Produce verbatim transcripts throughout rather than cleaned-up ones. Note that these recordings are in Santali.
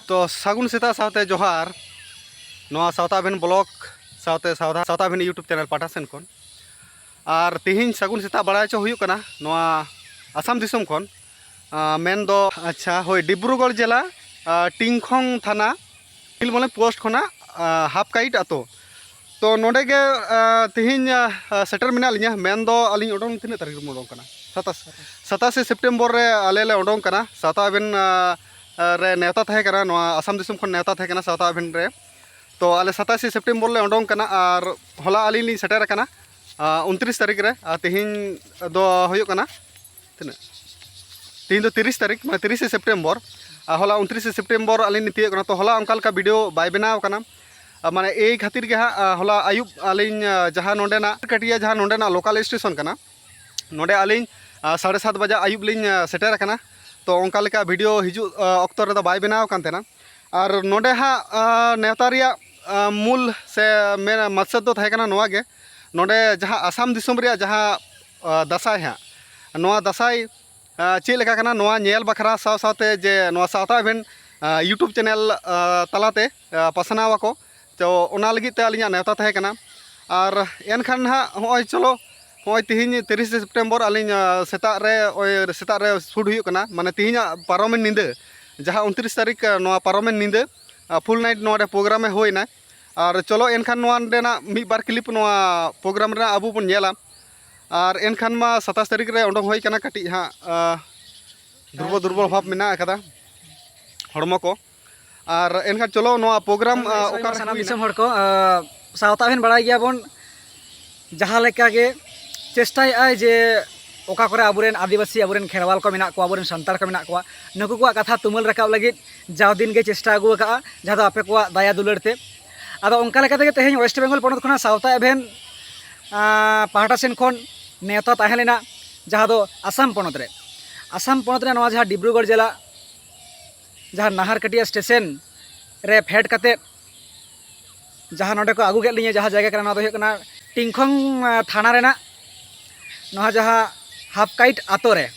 ᱛᱚ ᱥᱟᱹᱜᱩᱱ ᱥᱮᱛᱟᱜ ᱥᱟᱶᱛᱮ ᱡᱚᱦᱟᱨ᱾ ᱱᱚᱣᱟ ᱥᱟᱶᱛᱟ ᱟᱵᱷᱮᱱ ᱵᱞᱚᱜ ᱥᱟᱶᱛᱮ ᱥᱟᱶᱛᱟ ᱥᱟᱶᱛᱟ ᱟᱵᱷᱮᱱ YouTube ᱪᱮᱱᱮᱞ ᱯᱟᱦᱴᱟ ᱥᱮᱱ ᱠᱷᱚᱱ᱾ ᱟᱨ ᱛᱮᱦᱮᱧ ᱥᱟᱹᱜᱩᱱ ᱥᱮᱛᱟᱜ ᱵᱟᱲᱟᱭ ᱦᱚᱪᱚ ᱦᱩᱭᱩᱜ ᱠᱟᱱᱟ ᱱᱚᱣᱟ ᱟᱥᱟᱢ ᱫᱤᱥᱚᱢ ᱠᱷᱚᱱ᱾ ᱟᱸ, ᱢᱮᱱᱫᱚ, ᱟᱪᱪᱷᱟ, ᱦᱳᱭ, ᱰᱤᱵᱽᱨᱩᱜᱚᱲ ᱡᱮᱞᱟ, ᱟᱸ, ᱴᱤᱝᱠᱷᱚᱝ ᱛᱷᱟᱱᱟ, ᱛᱤᱞᱢᱚᱞᱮ ᱯᱳᱥᱴ ᱠᱷᱚᱱᱟᱜ, ᱟᱸ, ᱦᱟᱯ ᱠᱟᱭᱤᱴ ᱟᱛᱳ᱾ ᱛᱚ ᱱᱚᱰᱮ ᱜᱮ, ᱟᱸ, ᱛᱮᱦᱮᱧ, ᱟᱸ, ᱥᱮᱴᱮᱨ ᱢᱮᱱᱟᱜ ᱞᱤᱧᱟ᱾ ᱢᱮᱱᱫᱚ ᱟᱹᱞᱤᱧ ᱚᱰᱚᱝ ᱛᱤᱱᱟᱹᱜ ᱛᱟᱹᱨᱤᱠᱷ ᱨᱮᱵᱚᱱ ᱚᱰᱚᱝ ᱠᱟᱱᱟ? ᱥᱟᱛᱟᱥ, ᱥᱟᱛᱟᱥᱮ ᱥᱮᱯᱴᱮᱢᱵᱚᱨ ᱨᱮ ᱟᱞᱮ ᱞᱮ ᱚᱰᱚᱝ ᱠᱟᱱᱟ᱾ ᱥᱟᱶᱛᱟ ᱟᱵᱷᱮᱱ, ᱟᱸ, ᱨᱮ ᱱᱮᱣᱛᱟ ᱛᱟᱦᱮᱸ ᱠᱟᱱᱟ, ᱱᱚᱣᱟ ᱟᱥᱟᱢ ᱫᱤᱥᱚᱢ ᱠᱷᱚᱱ ᱱᱮᱣᱛᱟ ᱛᱟᱦᱮᱸ ᱠᱟᱱᱟ ᱥᱟᱶᱛᱟ ᱟᱵᱷᱮᱱ ᱨᱮ᱾ ᱛᱚ ᱟᱞᱮ ᱥᱟᱛᱟᱥᱮ ᱥᱮᱯᱴᱮᱢᱵᱚᱨ ᱞᱮ ᱚᱰᱚᱝ ᱠᱟᱱᱟ ᱟᱨ ᱦᱚᱞᱟ ᱟᱹᱞᱤᱧ ᱞᱤᱧ ᱥᱮᱴᱮᱨ ᱟᱠᱟᱱᱟ, ᱟᱸ, ᱩᱱᱛᱨᱤᱥ ᱛᱟᱹᱨᱤᱠᱷ ᱨᱮ᱾ ᱟᱨ ᱛᱮᱦᱮᱧ ᱫᱚ ᱦᱩᱭᱩᱜ ᱠᱟᱱᱟ ᱛᱤᱱᱟᱹᱜ? ᱛᱮᱦᱮᱧ ᱫᱚ ᱛᱤᱨᱤᱥ ᱛᱟᱹᱨᱤᱠᱷ, ᱢᱟᱱᱮ ᱛᱤᱨᱤᱥᱮ ᱥᱮᱯᱴᱮᱢᱵᱚᱨ᱾ ᱟᱨ ᱦᱚᱞᱟ ᱩᱱᱛᱨᱤᱥᱮ ᱥᱮᱯᱴᱮᱢᱵᱚᱨ ᱟᱹᱞᱤᱧ ᱞᱤᱧ ᱛᱤᱭᱳᱜ ᱠᱟᱱᱟ᱾ ᱛᱚ ᱦᱚᱞᱟ ᱚᱱᱠᱟ ᱞᱮᱠᱟ ᱵᱷᱤᱰᱤᱭᱳ ᱵᱟᱭ ᱵᱮᱱᱟᱣ ᱠᱟᱱᱟ᱾ ᱟᱨ ᱢᱟᱱᱮ ᱮᱭ ᱠᱷᱟᱹᱛᱤᱨ ᱜᱮ ᱦᱟᱸᱜ, ᱟᱨ ᱦᱚᱞᱟ ᱟᱹᱭᱩᱵ ᱟᱹᱞᱤᱧ, ᱟᱨ ᱡᱟᱦᱟᱸ ᱱᱚᱰᱮᱱᱟᱜ ᱠᱟᱹᱴᱤᱭᱟ ᱡᱟᱦᱟᱸ ᱱᱚᱰᱮᱱᱟᱜ ᱞᱳᱠᱟᱞ ᱥᱴᱮᱥᱚᱱ ᱠᱟᱱᱟ, ᱱᱚᱰᱮ ᱟᱹᱞᱤᱧ, ᱟᱨ ᱥᱟᱲᱮ ᱥᱟᱛ ᱵᱟᱡᱟ ᱟᱹᱭᱩᱵ ᱞᱤᱧ, ᱟᱨ ᱥᱮᱴᱮᱨ ᱟᱠᱟᱱᱟ᱾ ᱛᱚ ᱚᱱᱠᱟ ᱞᱮᱠᱟ ᱵᱷᱤᱰᱤᱭᱳ ᱦᱤᱡᱩᱜ, ᱟᱨ ᱚᱠᱛᱚ ᱨᱮᱫᱚ ᱵᱟᱭ ᱵᱮᱱᱟᱣ ᱠᱟᱱ ᱛᱟᱦᱮᱱᱟ᱾ ᱟᱨ ᱱᱚᱰᱮ ᱦᱟᱸᱜ, ᱟᱨ ᱱᱮᱣᱛᱟ ᱨᱮᱭᱟᱜ, ᱟᱨ ᱢᱩᱞ ᱥᱮ ᱢᱮᱱ ᱢᱟᱠᱥᱚᱫ ᱫᱚ ᱛᱟᱦᱮᱸ ᱠᱟᱱᱟ ᱱᱚᱣᱟ ᱜᱮ, ᱱᱚᱰᱮ ᱡᱟᱦᱟᱸ ᱟᱥᱟᱢ ᱫᱤᱥᱚᱢ ᱨᱮᱭᱟᱜ ᱡᱟᱦᱟᱸ, ᱟᱨ ᱫᱟᱸᱥᱟᱭ ᱦᱟᱸᱜ, ᱱᱚᱣᱟ ᱫᱟᱸᱥᱟᱭ ᱟᱸ, ᱪᱮᱫ ᱞᱮᱠᱟ ᱠᱟᱱᱟ, ᱱᱚᱣᱟ ᱧᱮᱞ ᱵᱟᱠᱷᱨᱟ ᱥᱟᱶ ᱥᱟᱶᱛᱮ ᱡᱮ ᱱᱚᱣᱟ ᱥᱟᱶᱛᱟ ᱟᱵᱷᱮᱱ, ᱟᱸ, YouTube ᱪᱮᱱᱮᱞ, ᱟᱸ, ᱛᱟᱞᱟᱛᱮ, ᱟᱸ, ᱯᱟᱥᱱᱟᱣ ᱟᱠᱚ᱾ ᱛᱚ ᱚᱱᱟ ᱞᱟᱹᱜᱤᱫ ᱛᱮ ᱟᱹᱞᱤᱧᱟᱜ ᱱᱮᱣᱛᱟ ᱛᱟᱦᱮᱸ ᱠᱟᱱᱟ᱾ ᱟᱨ ᱮᱱᱠᱷᱟᱱ ᱱᱟᱦᱟᱜ ᱦᱚᱸᱜᱼᱚᱭ ᱪᱚᱞᱚ, ᱦᱚᱸᱜᱼᱚᱭ ᱛᱤᱦᱤᱧ ᱛᱤᱨᱤᱥᱮ ᱥᱮᱯᱴᱮᱢᱵᱚᱨ ᱟᱹᱞᱤᱧ, ᱟᱸ, ᱥᱮᱛᱟᱜ ᱨᱮ, ᱳᱭ ᱥᱮᱛᱟᱜ ᱨᱮ ᱥᱩᱴ ᱦᱩᱭᱩᱜ ᱠᱟᱱᱟ, ᱢᱟᱱᱮ ᱛᱤᱦᱤᱧᱟᱜ ᱯᱟᱨᱚᱢᱮᱱ ᱧᱤᱫᱟᱹ, ᱡᱟᱦᱟᱸ ᱩᱱᱛᱨᱤᱥ ᱛᱟᱹᱨᱤᱠᱷ, ᱟᱸ, ᱱᱚᱣᱟ ᱯᱟᱨᱚᱢᱮᱱ ᱧᱤᱫᱟᱹ, ᱟᱸ, ᱯᱷᱩᱞ ᱱᱟᱭᱤᱴ ᱱᱚᱰᱮ ᱯᱨᱳᱜᱨᱟᱢᱮ ᱦᱩᱭᱱᱟ᱾ ᱟᱨ ᱪᱚᱞᱚ ᱮᱱᱠᱷᱟᱱ ᱱᱚᱣᱟ ᱨᱮᱱᱟᱜ ᱢᱤᱫ ᱵᱟᱨ ᱠᱞᱤᱯ ᱱᱚᱣᱟ ᱯᱨᱳᱜᱨᱟᱢ ᱨᱮᱱᱟᱜ ᱟᱵᱚ ᱵᱚᱱ ᱧᱮᱞᱟ᱾ ᱟᱨ ᱮᱱᱠᱷᱟᱱ ᱢᱟ ᱥᱟᱛᱟᱥ ᱛᱟᱹᱨᱤᱠᱷ ᱨᱮ ᱚᱰᱚᱝ ᱦᱩᱭ ᱠᱟᱱᱟ, ᱠᱟᱹᱴᱤᱡ ᱦᱟᱸᱜ, ᱟᱸ, ᱫᱩᱨᱵᱚᱞ ᱫᱩᱨᱵᱚᱞ ᱵᱷᱟᱵᱽ ᱢᱮᱱᱟᱜ ᱟᱠᱟᱫᱟ ᱦᱚᱲᱢᱚ ᱠᱚ᱾ ᱟᱨ ᱮᱱᱠᱷᱟᱱ ᱪᱚᱞᱚ ᱱᱚᱣᱟ ᱯᱨᱳᱜᱨᱟᱢ, ᱟᱸ, ᱚᱠᱟ ᱨᱮ ᱥᱟᱱᱟᱢ ᱦᱩᱭᱱᱟ? ᱫᱤᱥᱚᱢ ᱦᱚᱲ ᱠᱚ, ᱟᱸ, ᱥᱟᱶᱛᱟ ᱟᱵᱷᱮᱱ ᱵᱟᱲᱟᱭ ᱜᱮᱭᱟᱵᱚᱱ, ᱡᱟᱦᱟᱸ ᱞᱮᱠᱟ ᱜᱮ ᱪᱮᱥᱴᱟᱭᱮᱫᱼᱟᱭ ᱡᱮ ᱚᱠᱟ ᱠᱚᱨᱮ ᱟᱵᱚᱨᱮᱱ ᱟᱹᱫᱤᱵᱟᱹᱥᱤ, ᱟᱵᱚᱨᱮᱱ ᱠᱷᱮᱨᱣᱟᱞ ᱠᱚ ᱢᱮᱱᱟᱜ ᱠᱚᱣᱟ, ᱟᱵᱚᱨᱮᱱ ᱥᱟᱱᱛᱟᱲ ᱠᱚ ᱢᱮᱱᱟᱜ ᱠᱚᱣᱟ, ᱱᱩᱠᱩ ᱠᱚᱣᱟᱜ ᱠᱟᱛᱷᱟ ᱛᱩᱢᱟᱹᱞ ᱨᱟᱠᱟᱵ ᱞᱟᱹᱜᱤᱫ ᱡᱟᱣ ᱫᱤᱱ ᱜᱮ ᱪᱮᱥᱴᱟ ᱟᱹᱜᱩ ᱟᱠᱟᱫᱼᱟ, ᱡᱟᱦᱟᱸ ᱫᱚ ᱟᱯᱮ ᱠᱚᱣᱟᱜ ᱫᱟᱭᱟ ᱫᱩᱞᱟᱹᱲ ᱛᱮ᱾ ᱟᱫᱚ ᱚᱱᱠᱟ ᱞᱮᱠᱟ ᱛᱮᱜᱮ ᱛᱮᱦᱮᱧ ᱳᱭᱮᱥᱴ ᱵᱮᱝᱜᱚᱞ ᱯᱚᱱᱚᱛ ᱠᱷᱚᱱᱟᱜ ᱥᱟᱶᱛᱟ ᱮᱵᱷᱮᱱ, ᱟᱸ, ᱯᱟᱦᱴᱟ ᱥᱮᱱ ᱠᱷᱚᱱ ᱱᱮᱣᱛᱟ ᱛᱟᱦᱮᱸ ᱞᱮᱱᱟ, ᱡᱟᱦᱟᱸ ᱫᱚ ᱟᱥᱟᱢ ᱯᱚᱱᱚᱛ ᱨᱮ, ᱟᱥᱟᱢ ᱯᱚᱱᱚᱛ ᱨᱮ ᱱᱚᱣᱟ ᱡᱟᱦᱟᱸ ᱰᱤᱵᱽᱨᱩᱜᱚᱲ ᱡᱮᱞᱟ, ᱡᱟᱦᱟᱸ ᱱᱟᱦᱟᱨᱠᱟᱹᱴᱤᱭᱟ ᱥᱴᱮᱥᱚᱱ ᱨᱮ ᱯᱷᱮᱰ ᱠᱟᱛᱮᱫ ᱡᱟᱦᱟᱸ ᱱᱚᱰᱮ ᱠᱚ ᱟᱹᱜᱩ ᱠᱮᱫ ᱞᱤᱧᱟᱹ, ᱡᱟᱦᱟᱸ ᱡᱟᱭᱜᱟ ᱠᱟᱱᱟ, ᱱᱚᱣᱟ ᱫᱚ ᱦᱩᱭᱩᱜ ᱠᱟᱱᱟ ᱴᱤᱝᱠᱷᱚᱝ ᱛᱷᱟᱱᱟ ᱨᱮᱱᱟᱜ ᱱᱚᱣᱟ ᱡᱟᱦᱟᱸ ᱦᱟᱯᱠᱟᱭᱤᱴ ᱟᱛᱳ ᱨᱮ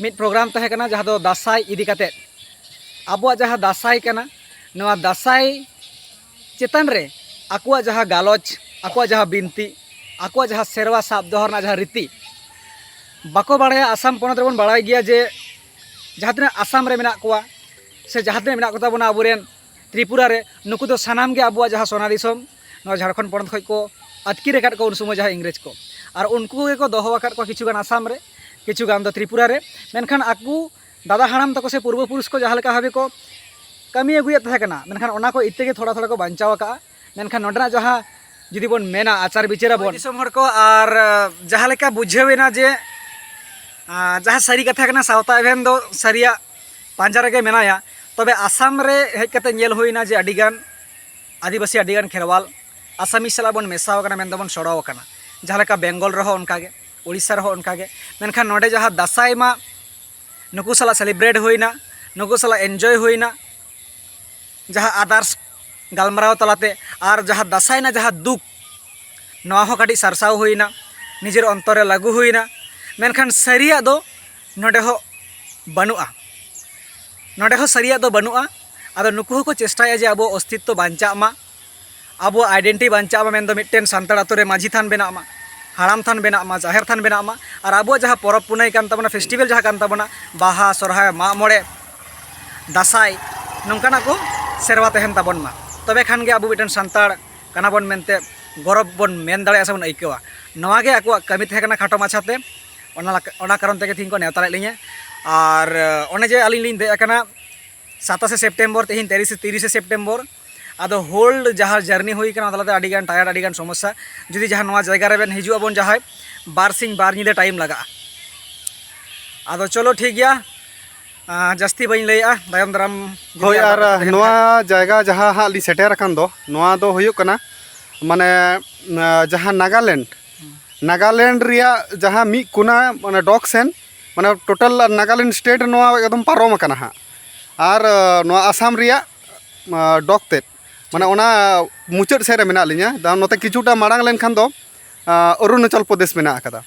ᱢᱤᱫ ᱯᱨᱳᱜᱨᱟᱢ ᱛᱟᱦᱮᱸ ᱠᱟᱱᱟ, ᱡᱟᱦᱟᱸ ᱫᱚ ᱫᱟᱸᱥᱟᱭ ᱤᱫᱤ ᱠᱟᱛᱮᱫ᱾ ᱟᱵᱚᱣᱟᱜ ᱡᱟᱦᱟᱸ ᱫᱟᱸᱥᱟᱭ ᱠᱟᱱᱟ, ᱱᱚᱣᱟ ᱫᱟᱸᱥᱟᱭ ᱪᱮᱛᱟᱱ ᱨᱮ ᱟᱠᱚᱣᱟᱜ ᱡᱟᱦᱟᱸ ᱜᱟᱞᱚᱪ, ᱟᱠᱚᱣᱟᱜ ᱡᱟᱦᱟᱸ ᱵᱤᱱᱛᱤ, ᱟᱠᱚᱣᱟᱜ ᱡᱟᱦᱟᱸ ᱥᱮᱨᱣᱟ ᱥᱟᱵ ᱫᱚᱦᱚ ᱨᱮᱱᱟᱜ ᱡᱟᱦᱟᱸ ᱨᱤᱛᱤ ᱵᱟᱠᱚ ᱵᱟᱲᱟᱭᱟ᱾ ᱟᱥᱟᱢ ᱯᱚᱱᱚᱛ ᱨᱮᱵᱚᱱ ᱵᱟᱲᱟᱭ ᱜᱮᱭᱟ ᱡᱮ ᱡᱟᱦᱟᱸ ᱛᱤᱱᱟᱹᱜ ᱟᱥᱟᱢ ᱨᱮ ᱢᱮᱱᱟᱜ ᱠᱚᱣᱟ ᱥᱮ ᱡᱟᱦᱟᱸ ᱛᱤᱱᱟᱹᱜ ᱢᱮᱱᱟᱜ ᱠᱚᱛᱟ ᱵᱚᱱᱟ ᱟᱵᱚᱨᱮᱱ ᱛᱨᱤᱯᱩᱨᱟ ᱨᱮ, ᱱᱩᱠᱩ ᱫᱚ ᱥᱟᱱᱟᱢ ᱜᱮ ᱟᱵᱚᱣᱟᱜ ᱡᱟᱦᱟᱸ ᱥᱚᱱᱟ ᱫᱤᱥᱚᱢ, ᱱᱚᱣᱟ ᱡᱷᱟᱲᱠᱷᱚᱸᱰ ᱯᱚᱱᱚᱛ ᱠᱷᱚᱱ ᱠᱚ ᱟᱹᱛᱠᱤᱨ ᱟᱠᱟᱫ ᱠᱚᱣᱟ ᱩᱱ ᱥᱚᱢᱚᱭ ᱡᱟᱦᱟᱸ ᱤᱝᱨᱮᱡᱽ ᱠᱚ᱾ ᱟᱨ ᱩᱱᱠᱩ ᱜᱮᱠᱚ ᱫᱚᱦᱚ ᱟᱠᱟᱫ ᱠᱚᱣᱟ ᱠᱤᱪᱷᱩ ᱜᱟᱱ ᱟᱥᱟᱢ ᱨᱮ, ᱠᱤᱪᱷᱩ ᱜᱟᱱ ᱫᱚ ᱛᱨᱤᱯᱩᱨᱟ ᱨᱮ᱾ ᱢᱮᱱᱠᱷᱟᱱ ᱟᱠᱚ ᱫᱟᱫᱟ ᱦᱟᱲᱟᱢ ᱛᱟᱠᱚ ᱥᱮ ᱯᱩᱨᱵᱚ ᱯᱩᱨᱩᱥ ᱠᱚ ᱡᱟᱦᱟᱸ ᱞᱮᱠᱟ ᱵᱷᱟᱵᱮ ᱠᱚ ᱠᱟᱹᱢᱤ ᱟᱹᱜᱩᱭᱮᱫ ᱛᱟᱦᱮᱸ ᱠᱟᱱᱟ, ᱢᱮᱱᱠᱷᱟᱱ ᱚᱱᱟ ᱠᱚ ᱤᱛᱟᱹ ᱜᱮ ᱛᱷᱚᱲᱟ ᱛᱷᱚᱲᱟ ᱠᱚ ᱵᱟᱧᱪᱟᱣ ᱟᱠᱟᱜᱼᱟ᱾ ᱢᱮᱱᱠᱷᱟᱱ ᱱᱚᱰᱮᱱᱟᱜ ᱡᱟᱦᱟᱸ ᱡᱩᱫᱤ ᱵᱚᱱ ᱢᱮᱱᱟ ᱟᱪᱟᱨ ᱵᱤᱪᱟᱹᱨ ᱟᱵᱚᱱ ᱫᱤᱥᱚᱢ ᱦᱚᱲ ᱠᱚ, ᱟᱨ ᱡᱟᱦᱟᱸ ᱞᱮᱠᱟ ᱵᱩᱡᱷᱟᱹᱣ ᱮᱱᱟ ᱡᱮ, ᱟᱨ ᱡᱟᱦᱟᱸ ᱥᱟᱹᱨᱤ ᱠᱟᱛᱷᱟ ᱠᱟᱱᱟ, ᱥᱟᱶᱛᱟ ᱮᱵᱷᱮᱱ ᱫᱚ ᱥᱟᱹᱨᱤᱭᱟᱜ ᱯᱟᱸᱡᱟ ᱨᱮᱜᱮ ᱢᱮᱱᱟᱭᱟ᱾ ᱛᱚᱵᱮ ᱟᱥᱟᱢ ᱨᱮ ᱦᱮᱡ ᱠᱟᱛᱮ ᱧᱮᱞ ᱦᱩᱭᱱᱟ ᱡᱮ ᱟᱹᱰᱤᱜᱟᱱ ᱟᱹᱫᱤᱵᱟᱹᱥᱤ, ᱟᱹᱰᱤᱜᱟᱱ ᱠᱷᱮᱨᱣᱟᱞ ᱟᱥᱟᱢᱤ ᱥᱟᱞᱟᱜ ᱵᱚᱱ ᱢᱮᱥᱟᱣ ᱟᱠᱟᱱᱟ ᱢᱮᱱᱫᱚ ᱵᱚᱱ ᱥᱚᱲᱚ ᱟᱠᱟᱱᱟ᱾ ᱡᱟᱦᱟᱸ ᱞᱮᱠᱟ ᱵᱮᱝᱜᱚᱞ ᱨᱮᱦᱚᱸ ᱚᱱᱠᱟᱜᱮ, ᱳᱰᱤᱥᱟ ᱨᱮᱦᱚᱸ ᱚᱱᱠᱟᱜᱮ᱾ ᱢᱮᱱᱠᱷᱟᱱ ᱱᱚᱰᱮ ᱡᱟᱦᱟᱸ ᱫᱟᱸᱥᱟᱭ ᱢᱟ ᱱᱩᱠᱩ ᱥᱟᱞᱟᱜ ᱥᱮᱞᱤᱵᱨᱮᱴ ᱦᱩᱭᱱᱟ, ᱱᱩᱠᱩ ᱥᱟᱞᱟᱜ ᱮᱱᱡᱚᱭ ᱦᱩᱭᱱᱟ, ᱡᱟᱦᱟᱸ ᱟᱫᱟᱨᱥ ᱜᱟᱞᱢᱟᱨᱟᱣ ᱛᱟᱞᱟᱛᱮ, ᱟᱨ ᱡᱟᱦᱟᱸ ᱫᱟᱸᱥᱟᱭ ᱨᱮᱱᱟᱜ ᱡᱟᱦᱟᱸ ᱫᱩᱠ, ᱱᱚᱣᱟ ᱦᱚᱸ ᱠᱟᱹᱴᱤᱡ ᱥᱟᱨᱥᱟᱣ ᱦᱩᱭᱱᱟ, ᱱᱤᱡᱮᱨ ᱚᱱᱛᱚᱨ ᱨᱮ ᱞᱟᱹᱜᱩ ᱦᱩᱭᱱᱟ᱾ ᱢᱮᱱᱠᱷᱟᱱ ᱥᱟᱹᱨᱤᱭᱟᱜ ᱫᱚ ᱱᱚᱰᱮ ᱦᱚᱸ ᱵᱟᱹᱱᱩᱜᱼᱟ, ᱱᱚᱰᱮ ᱦᱚᱸ ᱥᱟᱹᱨᱤᱭᱟᱜ ᱫᱚ ᱵᱟᱹᱱᱩᱜᱼᱟ᱾ ᱟᱫᱚ ᱱᱩᱠᱩ ᱦᱚᱸᱠᱚ ᱪᱮᱥᱴᱟᱭᱟ ᱡᱮ ᱟᱵᱚᱣᱟᱜ ᱚᱥᱛᱤᱛᱛᱚ ᱵᱟᱧᱪᱟᱜ ᱢᱟ, ᱟᱵᱚᱣᱟᱜ ᱟᱭᱰᱮᱱᱴᱤᱴᱤ ᱵᱟᱧᱪᱟᱜ ᱢᱟ, ᱢᱮᱱᱫᱚ ᱢᱤᱫᱴᱮᱱ ᱥᱟᱱᱛᱟᱲ ᱟᱛᱳ ᱨᱮ ᱢᱟᱹᱡᱷᱤ ᱛᱷᱟᱱ ᱵᱮᱱᱟᱜ ᱢᱟ, ᱦᱟᱲᱟᱢ ᱛᱷᱟᱱ ᱵᱮᱱᱟᱜ ᱢᱟ, ᱡᱟᱦᱮᱨ ᱛᱷᱟᱱ ᱵᱮᱱᱟᱜ ᱢᱟ, ᱟᱨ ᱟᱵᱚᱣᱟᱜ ᱡᱟᱦᱟᱸ ᱯᱚᱨᱚᱵᱽ ᱯᱩᱱᱟᱹᱭ ᱠᱟᱱ ᱛᱟᱵᱚᱱᱟ, ᱯᱷᱮᱥᱴᱤᱵᱷᱮᱞ ᱡᱟᱦᱟᱸ ᱠᱟᱱ ᱛᱟᱵᱚᱱᱟ, ᱵᱟᱦᱟ, ᱥᱚᱨᱦᱟᱭ, ᱢᱟᱜ ᱢᱚᱬᱮ, ᱫᱟᱸᱥᱟᱭ, ᱱᱚᱝᱠᱟᱱᱟᱜ ᱠᱚ ᱥᱮᱨᱣᱟ ᱛᱟᱦᱮᱱ ᱛᱟᱵᱚᱱ ᱢᱟ, ᱛᱚᱵᱮ ᱠᱷᱟᱱ ᱜᱮ ᱟᱵᱚ ᱢᱤᱫᱴᱮᱱ ᱥᱟᱱᱛᱟᱲ ᱠᱟᱱᱟ ᱵᱚᱱ ᱢᱮᱱᱛᱮ ᱜᱚᱨᱚᱵᱽ ᱵᱚᱱ ᱢᱮᱱ ᱫᱟᱲᱮᱭᱟᱜᱼᱟ ᱥᱮ ᱵᱚᱱ ᱟᱹᱭᱠᱟᱹᱣᱟ᱾ ᱱᱚᱣᱟ ᱜᱮ ᱟᱠᱚᱣᱟᱜ ᱠᱟᱹᱢᱤ ᱛᱟᱦᱮᱸ ᱠᱟᱱᱟ ᱠᱷᱟᱴᱚ ᱢᱟᱪᱷᱟᱛᱮ᱾ ᱚᱱᱟ ᱞᱟᱠ-, ᱚᱱᱟ ᱠᱟᱨᱚᱱ ᱛᱮᱜᱮ ᱛᱮᱦᱮᱧ ᱠᱚ ᱱᱮᱣᱛᱟ ᱞᱮᱫ ᱞᱤᱧᱟᱹ᱾ ᱟᱨ, ᱚᱱᱮ ᱡᱮ ᱟᱹᱞᱤᱧ ᱞᱤᱧ ᱫᱮᱡ ᱟᱠᱟᱱᱟ ᱥᱟᱛᱟᱥᱮ ᱥᱮᱯᱴᱮᱢᱵᱚᱨ, ᱛᱮᱦᱮᱧ ᱛᱤᱨᱤᱥᱮ, ᱛᱤᱨᱤᱥᱮ ᱥᱮᱯᱴᱮᱢᱵᱚᱨ᱾ ᱟᱫᱚ ᱦᱳᱞ ᱡᱟᱦᱟᱸ ᱡᱟᱨᱱᱤ ᱦᱩᱭ ᱠᱟᱱᱟ, ᱚᱱᱟ ᱛᱟᱞᱟᱛᱮ ᱟᱹᱰᱤᱜᱟᱱ ᱴᱟᱭᱟᱨᱰ, ᱟᱹᱰᱤᱜᱟᱱ ᱥᱚᱢᱚᱥᱥᱟ᱾ ᱡᱩᱫᱤ ᱡᱟᱦᱟᱸ ᱱᱚᱣᱟ ᱡᱟᱭᱜᱟ ᱨᱮᱵᱮᱱ ᱦᱤᱡᱩᱜ ᱟᱵᱚᱱ ᱡᱟᱦᱟᱸᱭ, ᱵᱟᱨ ᱥᱤᱧ ᱵᱟᱨ ᱧᱤᱫᱟᱹ ᱴᱟᱭᱤᱢ ᱞᱟᱜᱟᱜᱼᱟ᱾ ᱟᱫᱚ ᱪᱚᱞᱚ ᱴᱷᱤᱠ ᱜᱮᱭᱟ, ᱟᱸ, ᱡᱟᱹᱥᱛᱤ ᱵᱟᱹᱧ ᱞᱟᱹᱭᱮᱜᱼᱟ, ᱛᱟᱭᱚᱢ ᱫᱟᱨᱟᱢ ᱡᱩᱫᱤ ᱦᱳᱭ, ᱟᱨ ᱟᱨ ᱛᱟᱦᱮᱱ ᱱᱚᱣᱟ ᱠᱷᱟᱱ᱾ ᱡᱟᱭᱜᱟ ᱡᱟᱦᱟᱸ ᱦᱟᱸᱜ ᱞᱤᱧ ᱥᱮᱴᱮᱨ ᱟᱠᱟᱱ ᱫᱚ, ᱱᱚᱣᱟ ᱫᱚ ᱦᱩᱭᱩᱜ ᱠᱟᱱᱟ, ᱢᱟᱱᱮ, ᱟᱸ, ᱡᱟᱦᱟᱸ ᱱᱟᱜᱟᱞᱮᱱᱰ, ᱱᱟᱜᱟᱞᱮᱱᱰ ᱨᱮᱭᱟᱜ ᱡᱟᱦᱟᱸ ᱢᱤᱫ ᱠᱚᱱᱟ, ᱢᱟᱱᱮ, ᱰᱚᱜᱽ ᱥᱮᱱ, ᱢᱟᱱᱮ, ᱴᱳᱴᱟᱞ ᱱᱟᱜᱟᱞᱮᱱᱰ ᱥᱴᱮᱴ ᱱᱚᱣᱟ ᱮᱠᱫᱚᱢ ᱯᱟᱨᱚᱢ ᱟᱠᱟᱱᱟ ᱦᱟᱸᱜ᱾ ᱟᱨ, ᱟᱸ, ᱱᱚᱣᱟ ᱟᱥᱟᱢ ᱨᱮᱭᱟᱜ, ᱟᱸ, ᱰᱚᱜᱽ ᱛᱮᱫ, ᱢᱟᱱᱮ ᱚᱱᱟ ᱢᱩᱪᱟᱹᱫ ᱥᱮᱫ ᱨᱮ ᱢᱮᱱᱟᱜ ᱞᱤᱧᱟ᱾ ᱫᱟ-, ᱱᱚᱛᱮ ᱠᱤᱪᱷᱩᱴᱟ ᱢᱟᱲᱟᱝ ᱞᱮᱱᱠᱷᱟᱱ ᱫᱚ, ᱟ, ᱚᱨᱩᱱᱟᱪᱚᱞ ᱯᱨᱚᱫᱮᱥ ᱢᱮᱱᱟᱜ ᱟᱠᱟᱫᱟ᱾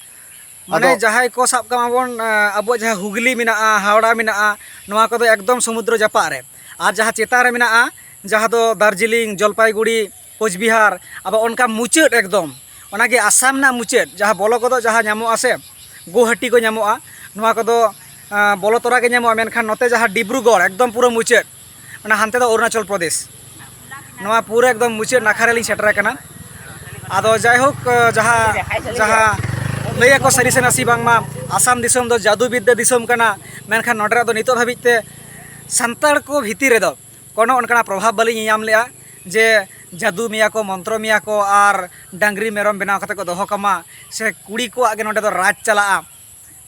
ᱢᱟᱱᱮ ᱟᱫᱚ ᱡᱟᱦᱟᱸᱭ ᱠᱚ ᱥᱟᱵ ᱠᱟᱜ ᱢᱟᱵᱚᱱ, ᱟ, ᱟᱵᱚᱣᱟᱜ ᱡᱟᱦᱟᱸ ᱦᱩᱜᱽᱞᱤ ᱢᱮᱱᱟᱜᱼᱟ, ᱦᱟᱣᱲᱟ ᱢᱮᱱᱟᱜᱼᱟ, ᱱᱚᱣᱟ ᱠᱚᱫᱚ ᱮᱠᱫᱚᱢ ᱥᱚᱢᱩᱫᱨᱚ ᱡᱟᱯᱟᱜ ᱨᱮ᱾ ᱟᱨ ᱡᱟᱦᱟᱸ ᱪᱮᱛᱟᱱ ᱨᱮ ᱢᱮᱱᱟᱜᱼᱟ, ᱡᱟᱦᱟᱸ ᱫᱚ ᱫᱟᱨᱡᱤᱞᱤᱝ, ᱡᱚᱞᱯᱟᱭᱜᱩᱲᱤ, ᱠᱳᱪᱵᱤᱦᱟᱨ, ᱟᱵᱟᱨ ᱚᱱᱠᱟ ᱢᱩᱪᱟᱹᱫ ᱮᱠᱫᱚᱢ, ᱚᱱᱟᱜᱮ ᱟᱥᱟᱢ ᱨᱮᱱᱟᱜ ᱢᱩᱪᱟᱹᱫ, ᱡᱟᱦᱟᱸ ᱵᱚᱞᱚ ᱜᱚᱫᱚᱜ ᱡᱟᱦᱟᱸ ᱧᱟᱢᱚᱜᱼᱟ ᱥᱮ, ᱜᱳᱦᱟᱴᱤ ᱠᱚ ᱧᱟᱢᱚᱜᱼᱟ, ᱱᱚᱣᱟ ᱠᱚᱫᱚ, ᱟ, ᱵᱚᱞᱚ ᱛᱚᱨᱟ ᱜᱮ ᱧᱟᱢᱚᱜᱼᱟ᱾ ᱢᱮᱱᱠᱷᱟᱱ ᱱᱚᱛᱮ ᱡᱟᱦᱟᱸ ᱰᱤᱵᱽᱨᱩᱜᱚᱲ, ᱮᱠᱫᱚᱢ ᱯᱩᱨᱟᱹ ᱢᱩᱪᱟᱹᱫ, ᱚᱱᱟ ᱦᱟᱱᱛᱮ ᱫᱚ ᱚᱨᱩᱱᱟᱪᱚᱞ ᱯᱨᱚᱫᱮᱥ, ᱱᱚᱣᱟ ᱯᱩᱨᱟᱹ ᱮᱠᱫᱚᱢ ᱢᱩᱪᱟᱹᱫ ᱱᱟᱠᱷᱟ ᱨᱮᱞᱤᱧ ᱥᱮᱴᱮᱨ ᱟᱠᱟᱱᱟ᱾ ᱟᱫᱚ ᱡᱟᱭᱦᱳᱠ, ᱡᱟᱦᱟᱸ, ᱡᱟᱦᱟᱸ ᱞᱟᱹᱭᱟᱠᱚ ᱥᱟᱹᱨᱤ ᱥᱮ ᱱᱟᱥᱮ ᱵᱟᱝᱢᱟ ᱟᱥᱟᱢ ᱫᱤᱥᱚᱢ ᱫᱚ ᱡᱟᱹᱫᱩ ᱵᱤᱫᱽᱫᱟᱹ ᱫᱤᱥᱚᱢ ᱠᱟᱱᱟ, ᱢᱮᱱᱠᱷᱟᱱ ᱱᱚᱸᱰᱮ ᱨᱮᱫᱚ ᱱᱤᱛᱚᱜ ᱫᱷᱟᱹᱵᱤᱡ ᱛᱮ ᱥᱟᱱᱛᱟᱲ ᱠᱚ ᱵᱷᱤᱛᱤᱨ ᱨᱮᱫᱚ ᱠᱳᱱᱳ ᱚᱱᱠᱟᱱᱟᱜ ᱯᱨᱚᱵᱷᱟᱵᱽ ᱵᱟᱹᱞᱤᱧ ᱧᱟᱢ ᱞᱮᱜᱼᱟ ᱡᱮ ᱡᱟᱹᱫᱩ ᱢᱮᱭᱟ ᱠᱚ, ᱢᱚᱱᱛᱨᱚ ᱢᱮᱭᱟ ᱠᱚ ᱟᱨ ᱰᱟᱝᱨᱤ ᱢᱮᱨᱚᱢ ᱵᱮᱱᱟᱣ ᱠᱟᱛᱮ ᱠᱚ ᱫᱚᱦᱚ ᱠᱟᱢᱟ, ᱥᱮ ᱠᱩᱲᱤ ᱠᱚᱣᱟᱜ ᱜᱮ ᱱᱚᱸᱰᱮ ᱫᱚ ᱨᱟᱡᱽ ᱪᱟᱞᱟᱜᱼᱟ,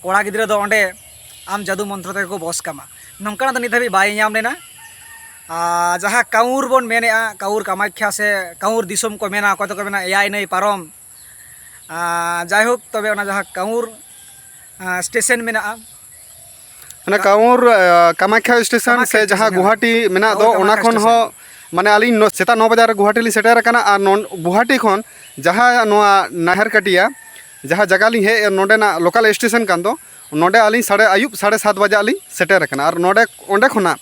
ᱠᱚᱲᱟ ᱜᱤᱫᱽᱨᱟᱹ ᱫᱚ ᱚᱸᱰᱮ ᱟᱢ ᱡᱟᱹᱫᱩ ᱢᱚᱱᱛᱨᱚ ᱛᱮᱜᱮ ᱠᱚ ᱵᱚᱥ ᱠᱟᱢᱟ, ᱱᱚᱝᱠᱟᱱᱟᱜ ᱫᱚ ᱱᱤᱛ ᱫᱷᱟᱹᱵᱤᱡ ᱵᱟᱭ ᱧᱟᱢ ᱞᱮᱱᱟ᱾ ᱟᱨ ᱡᱟᱦᱟᱸ ᱠᱟᱹᱣᱩᱨ ᱵᱚᱱ ᱢᱮᱱᱮᱜᱼᱟ, ᱠᱟᱹᱣᱩᱨ ᱠᱟᱢᱟᱠᱷᱭᱟ ᱥᱮ ᱠᱟᱹᱣᱩᱨ ᱫᱤᱥᱚᱢ ᱠᱚ ᱢᱮᱱᱟ, ᱚᱠᱚᱭ ᱫᱚᱠᱚ ᱢᱮᱱᱟ ᱮᱭᱟᱭ ᱱᱟᱹᱭ ᱯᱟᱨᱚᱢ, ᱟᱨ ᱡᱟᱭᱦᱳᱠ, ᱛᱚᱵᱮ ᱚᱱᱟ ᱡᱟᱦᱟᱸ ᱠᱟᱹᱣᱩᱨ, ᱟᱨ, ᱥᱴᱮᱥᱚᱱ ᱢᱮᱱᱟᱜᱼᱟ, ᱢᱟᱱᱮ ᱠᱟᱹᱣᱩᱨ, ᱟᱨ, ᱠᱟᱢᱟᱠᱷᱭᱟ ᱥᱴᱮᱥᱚᱱ ᱠᱟᱢᱟᱠᱷᱭᱟ ᱥᱮ ᱡᱟᱦᱟᱸ ᱥᱴᱮᱥᱚᱱ, ᱦᱮᱸ᱾ ᱜᱩᱣᱟᱦᱟᱴᱤ ᱢᱮᱱᱟᱜ ᱫᱚ, ᱠᱟᱹᱣᱩᱨ ᱚᱱᱟ ᱠᱟᱢᱟᱠᱷᱭᱟ ᱠᱷᱚᱱ ᱦᱚᱸ, ᱥᱴᱮᱥᱚᱱ᱾ ᱢᱟᱱᱮ ᱟᱹᱞᱤᱧ ᱱᱚ-, ᱥᱮᱛᱟᱜ ᱱᱚ ᱵᱟᱡᱟᱜ ᱨᱮ ᱜᱩᱣᱟᱦᱟᱴᱤ ᱞᱤᱧ ᱥᱮᱴᱮᱨ ᱟᱠᱟᱱᱟ᱾ ᱟᱨ ᱱᱚᱱ-, ᱜᱩᱣᱟᱦᱟᱴᱤ ᱠᱷᱚᱱ ᱡᱟᱦᱟᱸ ᱱᱚᱣᱟ ᱱᱟᱦᱮᱨ ᱠᱟᱴᱤᱭᱟ, ᱡᱟᱦᱟᱸ ᱡᱟᱭᱜᱟ ᱞᱤᱧ ᱦᱮᱡ, ᱱᱚᱸᱰᱮᱱᱟᱜ ᱞᱳᱠᱟᱞ ᱥᱴᱮᱥᱚᱱ ᱠᱟᱱ ᱫᱚ, ᱱᱚᱸᱰᱮ ᱟᱹᱞᱤᱧ ᱥᱟᱲᱮ, ᱟᱹᱭᱩᱵ ᱥᱟᱲᱮ ᱥᱟᱛ ᱵᱟᱡᱟᱜ ᱞᱤᱧ ᱥᱮᱴᱮᱨ ᱟᱠᱟᱱᱟ᱾ ᱟᱨ ᱱᱚᱸᱰᱮ, ᱚᱸᱰᱮ ᱠᱷᱚᱱᱟᱜ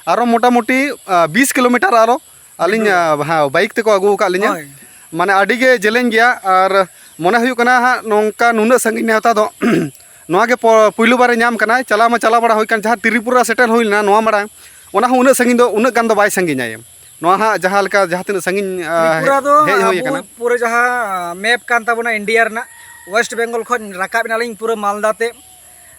ᱟᱨᱚ ᱢᱚᱴᱟᱢᱩᱴᱤ, ᱟᱨ, ᱵᱤᱥ ᱠᱤᱞᱳᱢᱤᱴᱟᱨ ᱟᱨᱚ ᱟᱹᱞᱤᱧ, ᱰᱤᱵᱽᱨᱩᱜᱚᱲ᱾ ᱟᱨ, ᱦᱮᱸ, ᱵᱟᱭᱤᱠ ᱛᱮᱠᱚ ᱟᱹᱜᱩ ᱟᱠᱟᱫ ᱞᱤᱧᱟ᱾ ᱦᱳᱭ᱾ ᱢᱟᱱᱮ ᱟᱹᱰᱤ ᱜᱮ ᱡᱮᱞᱮᱧ ᱜᱮᱭᱟ᱾ ᱟᱨ ᱢᱚᱱᱮ ᱦᱩᱭᱩᱜ ᱠᱟᱱᱟ ᱦᱟᱸᱜ ᱱᱚᱝᱠᱟ ᱱᱩᱱᱟᱹᱜ ᱥᱟᱺᱜᱤᱧ ᱱᱮᱣᱛᱟ ᱫᱚ ᱱᱚᱣᱟ ᱜᱮ ᱯᱚ-, ᱯᱩᱭᱞᱩ ᱵᱟᱨᱮ ᱧᱟᱢ ᱠᱟᱱᱟ᱾ ᱪᱟᱞᱟᱣ ᱢᱟ ᱪᱟᱞᱟᱣ ᱵᱟᱲᱟ ᱦᱩᱭ ᱠᱟᱱ, ᱡᱟᱦᱟᱸ ᱛᱨᱤᱯᱩᱨᱟ ᱥᱮᱴᱮᱨ ᱦᱩᱭ ᱞᱮᱱᱟ ᱱᱚᱣᱟ ᱢᱟᱲᱟᱝ, ᱚᱱᱟ ᱦᱚᱸ ᱩᱱᱟᱹᱜ ᱥᱟᱺᱜᱤᱧ ᱫᱚ, ᱩᱱᱟᱹᱜ ᱜᱟᱱ ᱫᱚ ᱵᱟᱭ ᱥᱟᱺᱜᱤᱧᱟ᱾ ᱱᱚᱣᱟ ᱦᱟᱸᱜ ᱡᱟᱦᱟᱸ ᱞᱮᱠᱟ ᱡᱟᱦᱟᱸ ᱛᱤᱱᱟᱹᱜ ᱥᱟᱺᱜᱤᱧ, ᱟᱸ, ᱛᱨᱤᱯᱩᱨᱟ ᱫᱚ ᱦᱮᱡ ᱦᱩᱭ ᱟᱵᱚ ᱟᱠᱟᱱᱟ᱾ ᱯᱩᱨᱟᱹ ᱡᱟᱦᱟᱸ ᱢᱮᱯ ᱠᱟᱱ ᱛᱟᱵᱚᱱᱟ ᱤᱱᱰᱤᱭᱟ ᱨᱮᱱᱟᱜ, ᱳᱭᱮᱥᱴ ᱵᱮᱝᱜᱚᱞ ᱠᱷᱚᱱ ᱨᱟᱠᱟᱵ ᱮᱱᱟᱞᱤᱧ ᱯᱩᱨᱟᱹ ᱢᱟᱞᱫᱟ ᱛᱮ,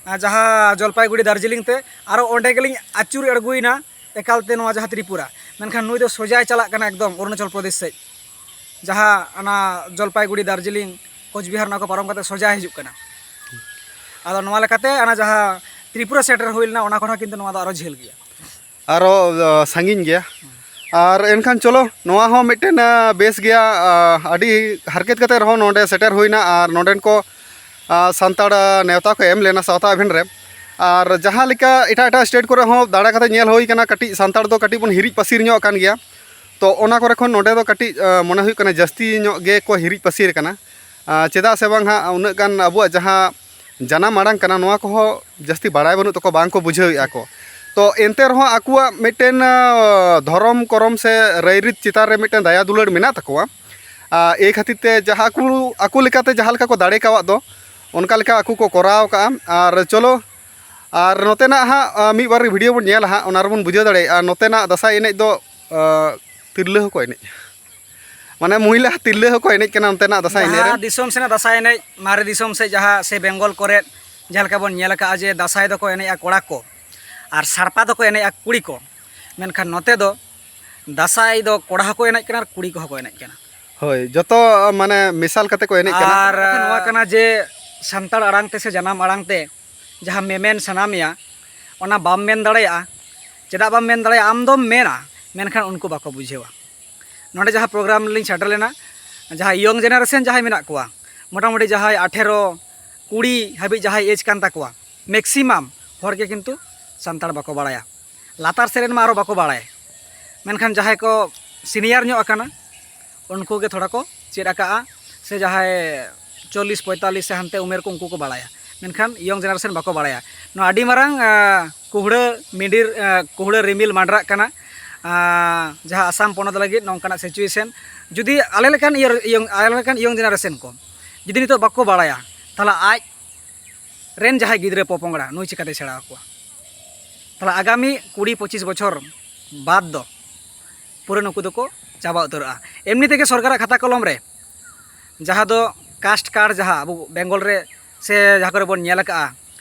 ᱟᱨ ᱡᱟᱦᱟᱸ ᱡᱚᱞᱯᱟᱭᱜᱩᱲᱤ ᱫᱟᱨᱡᱤᱞᱤᱝ ᱛᱮ, ᱟᱨᱚ ᱚᱸᱰᱮ ᱜᱮᱞᱤᱧ ᱟᱹᱪᱩᱨ ᱟᱬᱜᱚᱭᱮᱱᱟ ᱮᱠᱟᱞᱛᱮ ᱱᱚᱣᱟ ᱡᱟᱦᱟᱸ ᱛᱨᱤᱯᱩᱨᱟ᱾ ᱢᱮᱱᱠᱷᱟᱱ ᱱᱩᱭ ᱫᱚ ᱥᱚᱡᱟᱭ ᱪᱟᱞᱟᱜ ᱠᱟᱱᱟ ᱮᱠᱫᱚᱢ ᱚᱨᱩᱱᱟᱪᱚᱞ ᱯᱨᱚᱫᱮᱥ ᱥᱮᱫ, ᱡᱟᱦᱟᱸ ᱚᱱᱟ ᱡᱚᱞᱯᱟᱭᱜᱩᱲᱤ, ᱫᱟᱨᱡᱤᱞᱤᱝ, ᱠᱳᱪᱵᱤᱦᱟᱨ ᱱᱚᱣᱟ ᱠᱚ ᱯᱟᱨᱚᱢ ᱠᱟᱛᱮ ᱥᱚᱡᱟᱭ ᱦᱤᱡᱩᱜ ᱠᱟᱱᱟ᱾ ᱟᱫᱚ ᱱᱚᱣᱟ ᱞᱮᱠᱟᱛᱮ ᱚᱱᱟ ᱡᱟᱦᱟᱸ ᱛᱨᱤᱯᱩᱨᱟ ᱥᱮᱴᱮᱨ ᱦᱩᱭ ᱞᱮᱱᱟ, ᱚᱱᱟ ᱠᱷᱚᱱ ᱦᱚᱸ ᱠᱤᱱᱛᱩ ᱱᱚᱣᱟ ᱫᱚ ᱟᱨᱚ ᱡᱷᱟᱹᱞ ᱜᱮᱭᱟ᱾ ᱟᱨᱚ, ᱟ, ᱥᱟᱺᱜᱤᱧ ᱜᱮᱭᱟ᱾ ᱟᱨ ᱮᱱᱠᱷᱟᱱ ᱪᱚᱞᱚ, ᱱᱚᱣᱟ ᱦᱚᱸ ᱢᱤᱫᱴᱮᱱ, ᱟ, ᱵᱮᱥ ᱜᱮᱭᱟ᱾ ᱟ, ᱟᱹᱰᱤ ᱦᱟᱨᱠᱮᱛ ᱠᱟᱛᱮ ᱨᱮᱦᱚᱸ ᱱᱚᱰᱮ ᱥᱮᱴᱮᱨ ᱦᱩᱭᱱᱟ ᱟᱨ ᱱᱚᱰᱮᱱ ᱠᱚ, ᱟ, ᱥᱟᱱᱛᱟᱲ, ᱟ, ᱱᱮᱣᱛᱟ ᱠᱚ ᱮᱢ ᱞᱮᱱᱟ ᱥᱟᱶᱛᱟ ᱮᱵᱷᱮᱱ ᱨᱮ᱾ ᱟᱨ ᱡᱟᱦᱟᱸ ᱞᱮᱠᱟ ᱮᱴᱟᱜ ᱮᱴᱟᱜ ᱥᱴᱮᱴ ᱠᱚᱨᱮ ᱦᱚᱸ ᱫᱟᱬᱟ ᱠᱟᱛᱮ ᱧᱮᱞ ᱦᱩᱭ ᱠᱟᱱᱟ, ᱠᱟᱹᱴᱤᱡ ᱥᱟᱱᱛᱟᱲ ᱫᱚ ᱠᱟᱹᱴᱤᱡ ᱵᱚᱱ ᱦᱤᱨᱤᱡ ᱯᱟᱹᱥᱤᱨ ᱧᱚᱜ ᱟᱠᱟᱱ ᱜᱮᱭᱟ᱾ ᱛᱚ ᱚᱱᱟ ᱠᱚᱨᱮ ᱠᱷᱚᱱ ᱱᱚᱰᱮ ᱫᱚ ᱠᱟᱹᱴᱤᱡ ᱢᱚᱱᱮ ᱦᱩᱭᱩᱜ ᱠᱟᱱᱟ ᱡᱟᱹᱥᱛᱤ ᱧᱚᱜ ᱜᱮᱠᱚ ᱦᱤᱨᱤᱡ ᱯᱟᱹᱥᱤᱨ ᱠᱟᱱᱟ᱾ ᱪᱮᱫᱟᱜ ᱥᱮ ᱵᱟᱝ ᱦᱟᱸᱜ, ᱩᱱᱟᱹᱜ ᱜᱟᱱ ᱟᱵᱚᱣᱟᱜ ᱡᱟᱦᱟᱸ ᱡᱟᱱᱟᱢ ᱟᱲᱟᱝ ᱠᱟᱱᱟ, ᱱᱚᱣᱟ ᱠᱚᱦᱚᱸ ᱡᱟᱹᱥᱛᱤ ᱵᱟᱲᱟᱭ ᱵᱟᱹᱱᱩᱜ ᱛᱟᱠᱚᱣᱟ, ᱵᱟᱝ ᱠᱚ ᱵᱩᱡᱷᱟᱹᱣᱮᱫᱼᱟ ᱠᱚ᱾ ᱛᱚ ᱮᱱᱛᱮ ᱨᱮᱦᱚᱸ ᱟᱠᱚᱣᱟᱜ ᱢᱤᱫᱴᱮᱱ ᱫᱷᱚᱨᱚᱢ ᱠᱚᱨᱚᱢ ᱥᱮ ᱨᱟᱹᱭᱨᱤᱛ ᱪᱮᱛᱟᱱ ᱨᱮ ᱢᱤᱫᱴᱮᱱ ᱫᱟᱭᱟ ᱫᱩᱞᱟᱹᱲ ᱢᱮᱱᱟᱜ ᱛᱟᱠᱚᱣᱟ᱾ ᱮᱭ ᱠᱷᱟᱹᱛᱤᱨ ᱛᱮ ᱡᱟᱦᱟᱸ ᱟᱠᱚ ᱟᱠᱚ ᱞᱮᱠᱟᱛᱮ ᱡᱟᱦᱟᱸ ᱞᱮᱠᱟ ᱠᱚ ᱫᱟᱲᱮ ᱠᱟᱣᱟᱫ ᱫᱚ, ᱚᱱᱠᱟ ᱞᱮᱠᱟ ᱟᱠᱚ ᱠᱚ ᱠᱚᱨᱟᱣ ᱠᱟᱜᱼᱟ᱾ ᱟᱨ ᱪᱚᱞᱚ, ᱟᱨ ᱱᱚᱛᱮᱱᱟᱜ ᱦᱟᱸᱜ ᱢᱤᱫ ᱵᱟᱨ ᱵᱷᱤᱰᱤᱭᱳ ᱵᱚᱱ ᱧᱮᱞᱟ ᱦᱟᱸᱜ, ᱚᱱᱟ ᱨᱮᱵᱚᱱ ᱵᱩᱡᱷᱟᱹᱣ ᱫᱟᱲᱮᱭᱟᱜᱼᱟ ᱱᱚᱛᱮᱱᱟᱜ ᱫᱟᱸᱥᱟᱭ ᱮᱱᱮᱡ ᱫᱚ ᱛᱤᱨᱞᱟᱹ ᱦᱚᱸᱠᱚ ᱮᱱᱮᱡᱼᱟ, ᱢᱟᱱᱮ ᱢᱚᱦᱤᱞᱟ ᱛᱤᱨᱞᱟᱹ ᱦᱚᱸᱠᱚ ᱮᱱᱮᱡ ᱠᱟᱱᱟ ᱚᱱᱛᱮᱱᱟᱜ ᱫᱟᱸᱥᱟᱭ ᱮᱱᱮᱡ ᱨᱮ᱾ ᱡᱟᱦᱟᱸ ᱫᱤᱥᱚᱢ ᱥᱮᱱᱟᱜ ᱫᱟᱸᱥᱟᱭ ᱮᱱᱮᱡ, ᱢᱟᱨᱮ ᱫᱤᱥᱚᱢ ᱥᱮᱫ ᱡᱟᱦᱟᱸ ᱥᱮ ᱵᱮᱝᱜᱚᱞ ᱠᱚᱨᱮ ᱡᱟᱦᱟᱸ ᱞᱮᱠᱟ ᱵᱚᱱ ᱧᱮᱞ ᱟᱠᱟᱫᱼᱟ ᱡᱮ ᱫᱟᱸᱥᱟᱭ ᱫᱚᱠᱚ ᱮᱱᱮᱡᱼᱟ ᱠᱚᱲᱟ ᱠᱚ ᱟᱨ ᱥᱟᱲᱯᱟ ᱫᱚᱠᱚ ᱮᱱᱮᱡᱼᱟ ᱠᱩᱲᱤ ᱠᱚ, ᱢᱮᱱᱠᱷᱟᱱ ᱱᱚᱛᱮ ᱫᱚ ᱫᱟᱸᱥᱟᱭ ᱫᱚ ᱠᱚᱲᱟ ᱦᱚᱸᱠᱚ ᱮᱱᱮᱡ ᱠᱟᱱᱟ ᱟᱨ ᱠᱩᱲᱤ ᱠᱚᱦᱚᱸ ᱠᱚ ᱮᱱᱮᱡ ᱠᱟᱱᱟ᱾ ᱦᱳᱭ, ᱡᱚᱛᱚ ᱢᱟᱱᱮ ᱢᱮᱥᱟᱞ ᱠᱟᱛᱮ ᱠᱚ ᱮᱱᱮᱡ ᱠᱟᱱᱟ᱾ ᱟᱨ ᱠᱟᱛᱷᱟ ᱱᱚᱣᱟ ᱠᱟᱱᱟ ᱡᱮ ᱥᱟᱱᱛᱟᱲ ᱟᱲᱟᱝ ᱛᱮ ᱥᱮ ᱡᱟᱱᱟᱢ ᱟᱲᱟᱝ ᱛᱮ ᱡᱟᱦᱟᱸ ᱢᱮᱢᱮᱱ ᱥᱟᱱᱟ ᱢᱮᱭᱟ, ᱚᱱᱟ ᱵᱟᱢ ᱢᱮᱱ ᱫᱟᱲᱮᱭᱟᱜᱼᱟ᱾ ᱪᱮᱫᱟᱜ ᱵᱟᱢ ᱢᱮᱱ ᱫᱟᱲᱮᱭᱟᱜᱼᱟ? ᱟᱢ ᱫᱚᱢ ᱢᱮᱱᱟ, ᱢᱮᱱᱠᱷᱟᱱ ᱩᱱᱠᱩ ᱵᱟᱠᱚ ᱵᱩᱡᱷᱟᱹᱣᱟ᱾ ᱱᱚᱰᱮ ᱡᱟᱦᱟᱸ ᱯᱨᱳᱜᱨᱟᱢ ᱨᱮᱞᱤᱧ ᱥᱮᱴᱮᱨ ᱞᱮᱱᱟ, ᱡᱟᱦᱟᱸ ᱤᱭᱚᱝ ᱡᱮᱱᱟᱨᱮᱥᱚᱱ ᱡᱟᱦᱟᱸᱭ ᱢᱮᱱᱟᱜ ᱠᱚᱣᱟ, ᱢᱚᱴᱟᱢᱩᱴᱤ ᱡᱟᱦᱟᱸᱭ ᱟᱴᱷᱮᱨᱚ, ᱠᱩᱲᱤ ᱦᱟᱹᱵᱤᱡ ᱡᱟᱦᱟᱸᱭ ᱮᱡᱽ ᱠᱟᱱ ᱛᱟᱠᱚᱣᱟ, ᱢᱮᱠᱥᱤᱢᱟᱢ ᱦᱚᱲ ᱜᱮ ᱠᱤᱱᱛᱩ ᱥᱟᱱᱛᱟᱲ ᱵᱟᱠᱚ ᱵᱟᱲᱟᱭᱟ᱾ ᱞᱟᱛᱟᱨ ᱥᱮᱫ ᱨᱮᱱ ᱢᱟ ᱟᱨᱚ ᱵᱟᱠᱚ ᱵᱟᱲᱟᱭ, ᱢᱮᱱᱠᱷᱟᱱ ᱡᱟᱦᱟᱸᱭ ᱠᱚ ᱥᱤᱱᱤᱭᱟᱨ ᱧᱚᱜ ᱟᱠᱟᱱᱟ, ᱩᱱᱠᱩ ᱜᱮ ᱛᱷᱚᱲᱟ ᱠᱚ ᱪᱮᱫ ᱟᱠᱟᱫᱼᱟ, ᱥᱮ ᱡᱟᱦᱟᱸᱭ ᱪᱚᱞᱞᱤᱥ ᱯᱚᱸᱭᱛᱟᱞᱞᱤᱥ ᱥᱮ ᱦᱟᱱᱛᱮ ᱩᱢᱮᱨ ᱠᱚ, ᱩᱱᱠᱩ ᱠᱚ ᱵᱟᱲᱟᱭᱟ, ᱢᱮᱱᱠᱷᱟᱱ ᱤᱭᱚᱝ ᱡᱮᱱᱟᱨᱮᱥᱚᱱ ᱵᱟᱠᱚ ᱵᱟᱲᱟᱭᱟ᱾ ᱱᱚᱣᱟ ᱟᱹᱰᱤ ᱢᱟᱨᱟᱝ, ᱟᱸ, ᱠᱩᱦᱲᱟᱹ ᱢᱤᱰᱤᱨ, ᱟᱸ, ᱠᱩᱦᱲᱟᱹ ᱨᱤᱢᱤᱞ ᱢᱟᱸᱰᱨᱟᱜ ᱠᱟᱱᱟ, ᱟᱸ, ᱡᱟᱦᱟᱸ ᱟᱥᱟᱢ ᱯᱚᱱᱚᱛ ᱞᱟᱹᱜᱤᱫ ᱱᱚᱝᱠᱟᱱᱟᱜ ᱥᱤᱪᱩᱭᱮᱥᱚᱱ᱾ ᱡᱩᱫᱤ ᱟᱞᱮ ᱞᱮᱠᱟᱱ ᱤᱭᱚᱝ, ᱟᱞᱮ ᱞᱮᱠᱟᱱ ᱤᱭᱚᱝ ᱡᱮᱱᱟᱨᱮᱥᱚᱱ ᱠᱚ ᱡᱩᱫᱤ ᱱᱤᱛᱚᱜ ᱵᱟᱠᱚ ᱵᱟᱲᱟᱭᱟ, ᱛᱟᱦᱚᱞᱮ ᱟᱡ ᱨᱮᱱ ᱡᱟᱦᱟᱸᱭ ᱜᱤᱫᱽᱨᱟᱹ ᱯᱚᱯᱚᱝᱲᱟ ᱱᱩᱭ ᱪᱤᱠᱟᱹᱛᱮᱭ ᱥᱮᱬᱟ ᱟᱠᱚᱣᱟ? ᱛᱟᱦᱚᱞᱮ ᱟᱜᱟᱢᱤ ᱠᱩᱲᱤ ᱯᱚᱸᱪᱤᱥ ᱵᱚᱪᱷᱚᱨ ᱵᱟᱫᱽ ᱫᱚ ᱯᱩᱨᱟᱹ ᱱᱩᱠᱩ ᱫᱚᱠᱚ ᱪᱟᱵᱟ ᱩᱛᱟᱹᱨᱚᱜᱼᱟ᱾ ᱮᱢᱱᱤ ᱛᱮᱜᱮ ᱥᱚᱨᱠᱟᱨᱟᱜ ᱠᱷᱟᱛᱟ ᱠᱚᱞᱚᱢ ᱨᱮ ᱡᱟᱦᱟᱸ ᱫᱚ ᱠᱟᱥᱴ ᱠᱟᱨᱰ, ᱡᱟᱦᱟᱸ ᱟᱵᱚ ᱵᱮᱝᱜᱚᱞ ᱨᱮ ᱥᱮ ᱡᱟᱦᱟᱸ ᱠᱚᱨᱮ ᱵᱚᱱ ᱧᱮᱞ ᱟᱠᱟᱜᱼᱟ,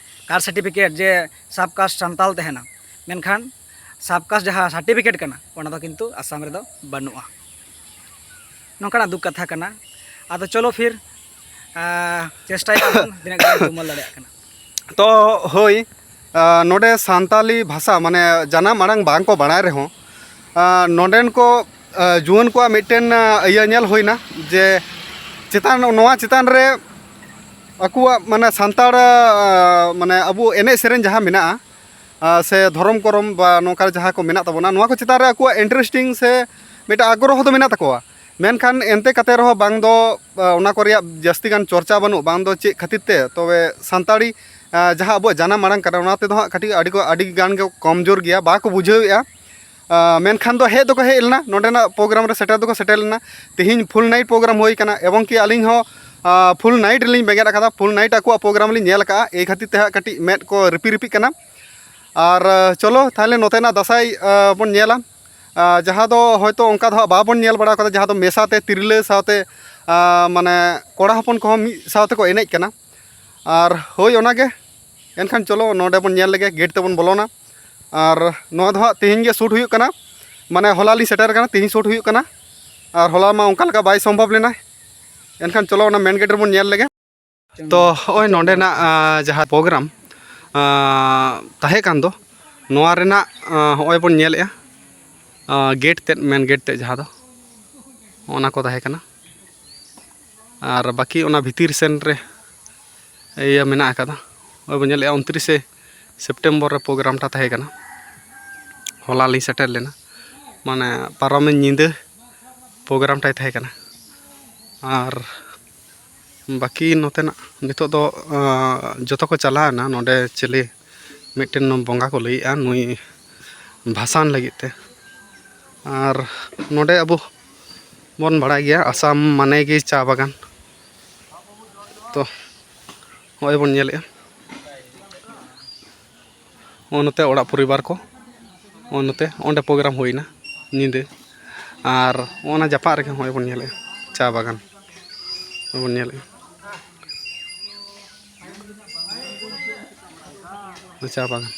ᱠᱟᱥᱴ ᱥᱟᱨᱴᱤᱯᱷᱤᱠᱮᱴ ᱡᱮ ᱥᱟᱵ ᱠᱟᱥᱴ ᱥᱟᱱᱛᱟᱞ ᱛᱟᱦᱮᱱᱟ, ᱢᱮᱱᱠᱷᱟᱱ ᱥᱟᱵ ᱠᱟᱥᱴ ᱡᱟᱦᱟᱸ ᱥᱟᱨᱴᱤᱯᱷᱤᱠᱮᱴ ᱠᱟᱱᱟ, ᱚᱱᱟ ᱫᱚ ᱠᱤᱱᱛᱩ ᱟᱥᱟᱢ ᱨᱮᱫᱚ ᱵᱟᱹᱱᱩᱜᱼᱟ᱾ ᱱᱚᱝᱠᱟᱱᱟᱜ ᱫᱩᱠ ᱠᱟᱛᱷᱟ ᱠᱟᱱᱟ᱾ ᱟᱫᱚ ᱪᱚᱞᱚ ᱯᱷᱤᱨ, ᱟᱸ, ᱪᱮᱥᱴᱟᱭ ᱛᱟᱵᱚᱱ ᱛᱤᱱᱟᱹᱜ ᱜᱟᱱ ᱛᱩᱢᱟᱹᱞ ᱫᱟᱲᱮᱭᱟᱜ ᱠᱟᱱᱟ᱾ ᱛᱚ ᱦᱳᱭ, ᱟᱸ, ᱱᱚᱰᱮ ᱥᱟᱱᱛᱟᱞᱤ ᱵᱷᱟᱥᱟ ᱢᱟᱱᱮ ᱡᱟᱱᱟᱢ ᱟᱲᱟᱝ ᱵᱟᱝ ᱠᱚ ᱵᱟᱲᱟᱭ ᱨᱮᱦᱚᱸ, ᱟᱸ, ᱱᱚᱰᱮᱱ ᱠᱚ, ᱟᱸ, ᱡᱩᱣᱟᱹᱱ ᱠᱚᱣᱟᱜ ᱢᱤᱫᱴᱮᱱ, ᱟᱸ, ᱤᱭᱟᱹ ᱧᱮᱞ ᱦᱩᱭᱱᱟ ᱡᱮ ᱪᱮᱛᱟᱱ, ᱱᱚᱣᱟ ᱪᱮᱛᱟᱱ ᱨᱮ ᱟᱠᱚᱣᱟᱜ ᱢᱟᱱᱮ ᱥᱟᱱᱛᱟᱲ, ᱟᱸ, ᱢᱟᱱᱮ ᱟᱵᱚ ᱮᱱᱮᱡ ᱥᱮᱨᱮᱧ ᱡᱟᱦᱟᱸ ᱢᱮᱱᱟᱜᱼᱟ, ᱟᱸ, ᱥᱮ ᱫᱷᱚᱨᱚᱢ ᱠᱚᱨᱚᱢ ᱵᱟ ᱱᱚᱝᱠᱟ ᱡᱟᱦᱟᱸ ᱠᱚ ᱢᱮᱱᱟᱜ ᱛᱟᱵᱚᱱᱟ, ᱱᱚᱣᱟ ᱠᱚ ᱪᱮᱛᱟᱱ ᱨᱮ ᱟᱠᱚᱣᱟᱜ ᱤᱱᱴᱟᱨᱮᱥᱴᱤᱝ ᱥᱮ ᱢᱤᱫᱴᱟᱝ ᱟᱜᱽᱨᱚᱦᱚ ᱫᱚ ᱢᱮᱱᱟᱜ ᱛᱟᱠᱚᱣᱟ᱾ ᱢᱮᱱᱠᱷᱟᱱ ᱮᱱᱛᱮ ᱠᱟᱛᱮ ᱨᱮᱦᱚᱸ ᱵᱟᱝ ᱫᱚ ᱚᱱᱟ ᱠᱚ ᱨᱮᱭᱟᱜ ᱡᱟᱹᱥᱛᱤ ᱜᱟᱱ ᱪᱚᱨᱪᱟ ᱵᱟᱹᱱᱩᱜ, ᱵᱟᱝ ᱫᱚ ᱪᱮᱫ ᱠᱷᱟᱹᱛᱤᱨ ᱛᱮ, ᱛᱚᱵᱮ ᱥᱟᱱᱛᱟᱲᱤ ᱡᱟᱦᱟᱸ ᱟᱵᱚᱣᱟᱜ ᱡᱟᱱᱟᱢ ᱟᱲᱟᱝ ᱠᱟᱱᱟ, ᱚᱱᱟ ᱛᱮᱫᱚ ᱦᱟᱸᱜ ᱠᱟᱹᱴᱤᱡ ᱟᱹᱰᱤ ᱠᱚ ᱟᱹᱰᱤ ᱜᱟᱱ ᱜᱮ ᱠᱚᱢᱡᱳᱨ ᱜᱮᱭᱟ, ᱵᱟᱠᱚ ᱵᱩᱡᱷᱟᱹᱣᱮᱫᱼᱟ᱾ ᱢᱮᱱᱠᱷᱟᱱ ᱫᱚ ᱦᱮᱡ ᱫᱚᱠᱚ ᱦᱮᱡ ᱞᱮᱱᱟ, ᱱᱚᱰᱮᱱᱟᱜ ᱯᱨᱳᱜᱨᱟᱢ ᱨᱮ ᱥᱮᱴᱮᱨ ᱫᱚᱠᱚ ᱥᱮᱴᱮᱨ ᱞᱮᱱᱟ᱾ ᱛᱮᱦᱮᱧ ᱯᱷᱩᱞ ᱱᱟᱭᱤᱴ ᱯᱨᱳᱜᱨᱟᱢ ᱦᱩᱭ ᱠᱟᱱᱟ, ᱮᱵᱚᱝ ᱠᱤ ᱟᱹᱞᱤᱧ ᱦᱚᱸ ᱯᱷᱩᱞ ᱱᱟᱭᱤᱴ ᱨᱮᱞᱤᱧ ᱵᱮᱸᱜᱮᱫ ᱟᱠᱟᱫᱟ, ᱯᱷᱩᱞ ᱱᱟᱭᱤᱴ ᱟᱠᱚᱣᱟᱜ ᱯᱨᱳᱜᱨᱟᱢ ᱞᱤᱧ ᱧᱮᱞ ᱟᱠᱟᱫᱼᱟ᱾ ᱮᱭ ᱠᱷᱟᱹᱛᱤᱨ ᱛᱮ ᱦᱟᱸᱜ ᱠᱟᱹᱴᱤᱡ ᱢᱮᱫ ᱠᱚ ᱨᱤᱯᱤ ᱨᱤᱯᱤᱜ ᱠᱟᱱᱟ᱾ ᱟᱨ ᱪᱚᱞᱚ ᱛᱟᱦᱚᱞᱮ ᱱᱚᱛᱮᱱᱟᱜ ᱫᱟᱸᱥᱟᱭ ᱵᱚᱱ ᱧᱮᱞᱟ᱾ ᱡᱟᱦᱟᱸ ᱫᱚ ᱦᱚᱭᱛᱳ ᱚᱱᱠᱟ ᱫᱚ ᱦᱟᱸᱜ ᱵᱟᱵᱚᱱ ᱧᱮᱞ ᱵᱟᱲᱟ ᱠᱟᱫᱟ, ᱡᱟᱦᱟᱸ ᱫᱚ ᱢᱮᱥᱟ ᱛᱮ ᱛᱤᱨᱞᱟᱹ ᱥᱟᱶᱛᱮ ᱢᱟᱱᱮ ᱠᱚᱲᱟ ᱦᱚᱯᱚᱱ ᱠᱚᱦᱚᱸ ᱢᱤᱫ ᱥᱟᱶ ᱛᱮᱠᱚ ᱮᱱᱮᱡ ᱠᱟᱱᱟ᱾ ᱟᱨ ᱦᱳᱭ ᱚᱱᱟᱜᱮ᱾ ᱮᱱᱠᱷᱟᱱ ᱪᱚᱞᱚ ᱱᱚᱰᱮ ᱵᱚᱱ ᱧᱮᱞ ᱞᱮᱜᱮ, ᱜᱮᱴ ᱛᱮᱵᱚᱱ ᱵᱚᱞᱚᱱᱟ᱾ ᱟᱨ ᱱᱚᱣᱟ ᱫᱚ ᱦᱟᱸᱜ ᱛᱮᱦᱮᱧ ᱜᱮ ᱥᱩᱴ ᱦᱩᱭᱩᱜ ᱠᱟᱱᱟ, ᱢᱟᱱᱮ ᱦᱚᱞᱟ ᱞᱤᱧ ᱥᱮᱴᱮᱨ ᱠᱟᱱᱟ, ᱛᱮᱦᱮᱧ ᱥᱩᱴ ᱦᱩᱭᱩᱜ ᱠᱟᱱᱟ᱾ ᱟᱨ ᱦᱚᱞᱟ ᱢᱟ ᱚᱱᱠᱟ ᱞᱮᱠᱟ ᱵᱟᱭ ᱥᱚᱢᱵᱷᱚᱵ ᱞᱮᱱᱟ᱾ ᱮᱱᱠᱷᱟᱱ ᱪᱚᱞᱚ ᱚᱱᱟ ᱢᱮᱱ ᱜᱮᱴ ᱨᱮᱵᱚᱱ ᱧᱮᱞ ᱞᱮᱜᱮ᱾ ᱛᱚ ᱦᱚᱸᱜᱼᱚᱭ ᱱᱚᱸᱰᱮᱱᱟᱜ ᱡᱟᱦᱟᱸ ᱯᱨᱳᱜᱨᱟᱢ ᱛᱟᱦᱮᱸ ᱠᱟᱱ ᱫᱚ, ᱱᱚᱣᱟ ᱨᱮᱱᱟᱜ ᱦᱚᱸᱜᱼᱚᱭ ᱵᱚᱱ ᱧᱮᱞᱮᱜᱼᱟ, ᱜᱮᱴ ᱛᱮᱫ, ᱢᱮᱱ ᱜᱮᱴ ᱛᱮᱫ ᱡᱟᱦᱟᱸ ᱫᱚ, ᱚᱱᱟ ᱠᱚ ᱛᱟᱦᱮᱸ ᱠᱟᱱᱟ᱾ ᱟᱨ ᱵᱟᱹᱠᱤ ᱚᱱᱟ ᱵᱷᱤᱛᱤᱨ ᱥᱮᱱ ᱨᱮ ᱤᱭᱟᱹ ᱢᱮᱱᱟᱜ ᱟᱠᱟᱫᱟ᱾ ᱱᱚᱜᱼᱚᱭ ᱵᱚᱱ ᱧᱮᱞᱮᱜᱼᱟ, ᱩᱱᱛᱨᱤᱥᱮ ᱥᱮᱯᱴᱮᱢᱵᱚᱨ ᱨᱮ ᱯᱨᱳᱜᱨᱟᱢ ᱴᱟ ᱛᱟᱦᱮᱸ ᱠᱟᱱᱟ᱾ ᱦᱚᱞᱟ ᱞᱤᱧ ᱥᱮᱴᱮᱨ ᱞᱮᱱᱟ, ᱢᱟᱱᱮ ᱯᱟᱨᱚᱢᱮᱱ ᱧᱤᱫᱟᱹ ᱯᱨᱳᱜᱨᱟᱢ ᱴᱟᱭ ᱛᱟᱦᱮᱸ ᱠᱟᱱᱟ᱾ ᱟᱨ ᱵᱟᱹᱠᱤ ᱱᱚᱛᱮᱱᱟᱜ ᱱᱤᱛᱚᱜ ᱫᱚ ᱡᱚᱛᱚ ᱠᱚ ᱪᱟᱞᱟᱣᱮᱱᱟ᱾ ᱱᱚᱰᱮ ᱪᱤᱞᱤ ᱢᱤᱫᱴᱮᱱ ᱵᱚᱸᱜᱟ ᱠᱚ ᱞᱟᱹᱭᱮᱜᱼᱟ, ᱱᱩᱭ ᱵᱷᱟᱥᱟᱱ ᱞᱟᱹᱜᱤᱫ ᱛᱮ᱾ ᱟᱨ ᱱᱚᱰᱮ ᱟᱵᱚ ᱵᱚᱱ ᱵᱟᱲᱟᱭ ᱜᱮᱭᱟ, ᱟᱥᱟᱢ ᱢᱟᱱᱮ ᱜᱮ ᱪᱟ ᱵᱟᱜᱟᱱ᱾ ᱛᱚ ᱱᱚᱜᱼᱚᱭ ᱵᱚᱱ ᱧᱮᱞᱮᱜᱼᱟ, ᱱᱚᱜᱼᱚ ᱱᱚᱛᱮ ᱚᱲᱟᱜ ᱯᱚᱨᱤᱵᱟᱨ ᱠᱚ, ᱱᱚᱜᱼᱚ ᱱᱚᱛᱮ ᱚᱸᱰᱮ ᱯᱨᱳᱜᱨᱟᱢ ᱦᱩᱭᱱᱟ ᱧᱤᱫᱟᱹ᱾ ᱟᱨ ᱚᱱᱟ ᱡᱟᱯᱟᱜ ᱨᱮᱜᱮ ᱱᱚᱜᱼᱚᱭ ᱵᱚᱱ ᱧᱮᱞᱮᱜᱼᱟ ᱪᱟ ᱵᱟᱜᱟᱱ, ᱱᱚᱜᱼᱚᱭ ᱵᱚᱱ ᱧᱮᱞᱮᱜᱼᱟ᱾ ᱪᱟ ᱵᱟᱜᱟᱱ᱾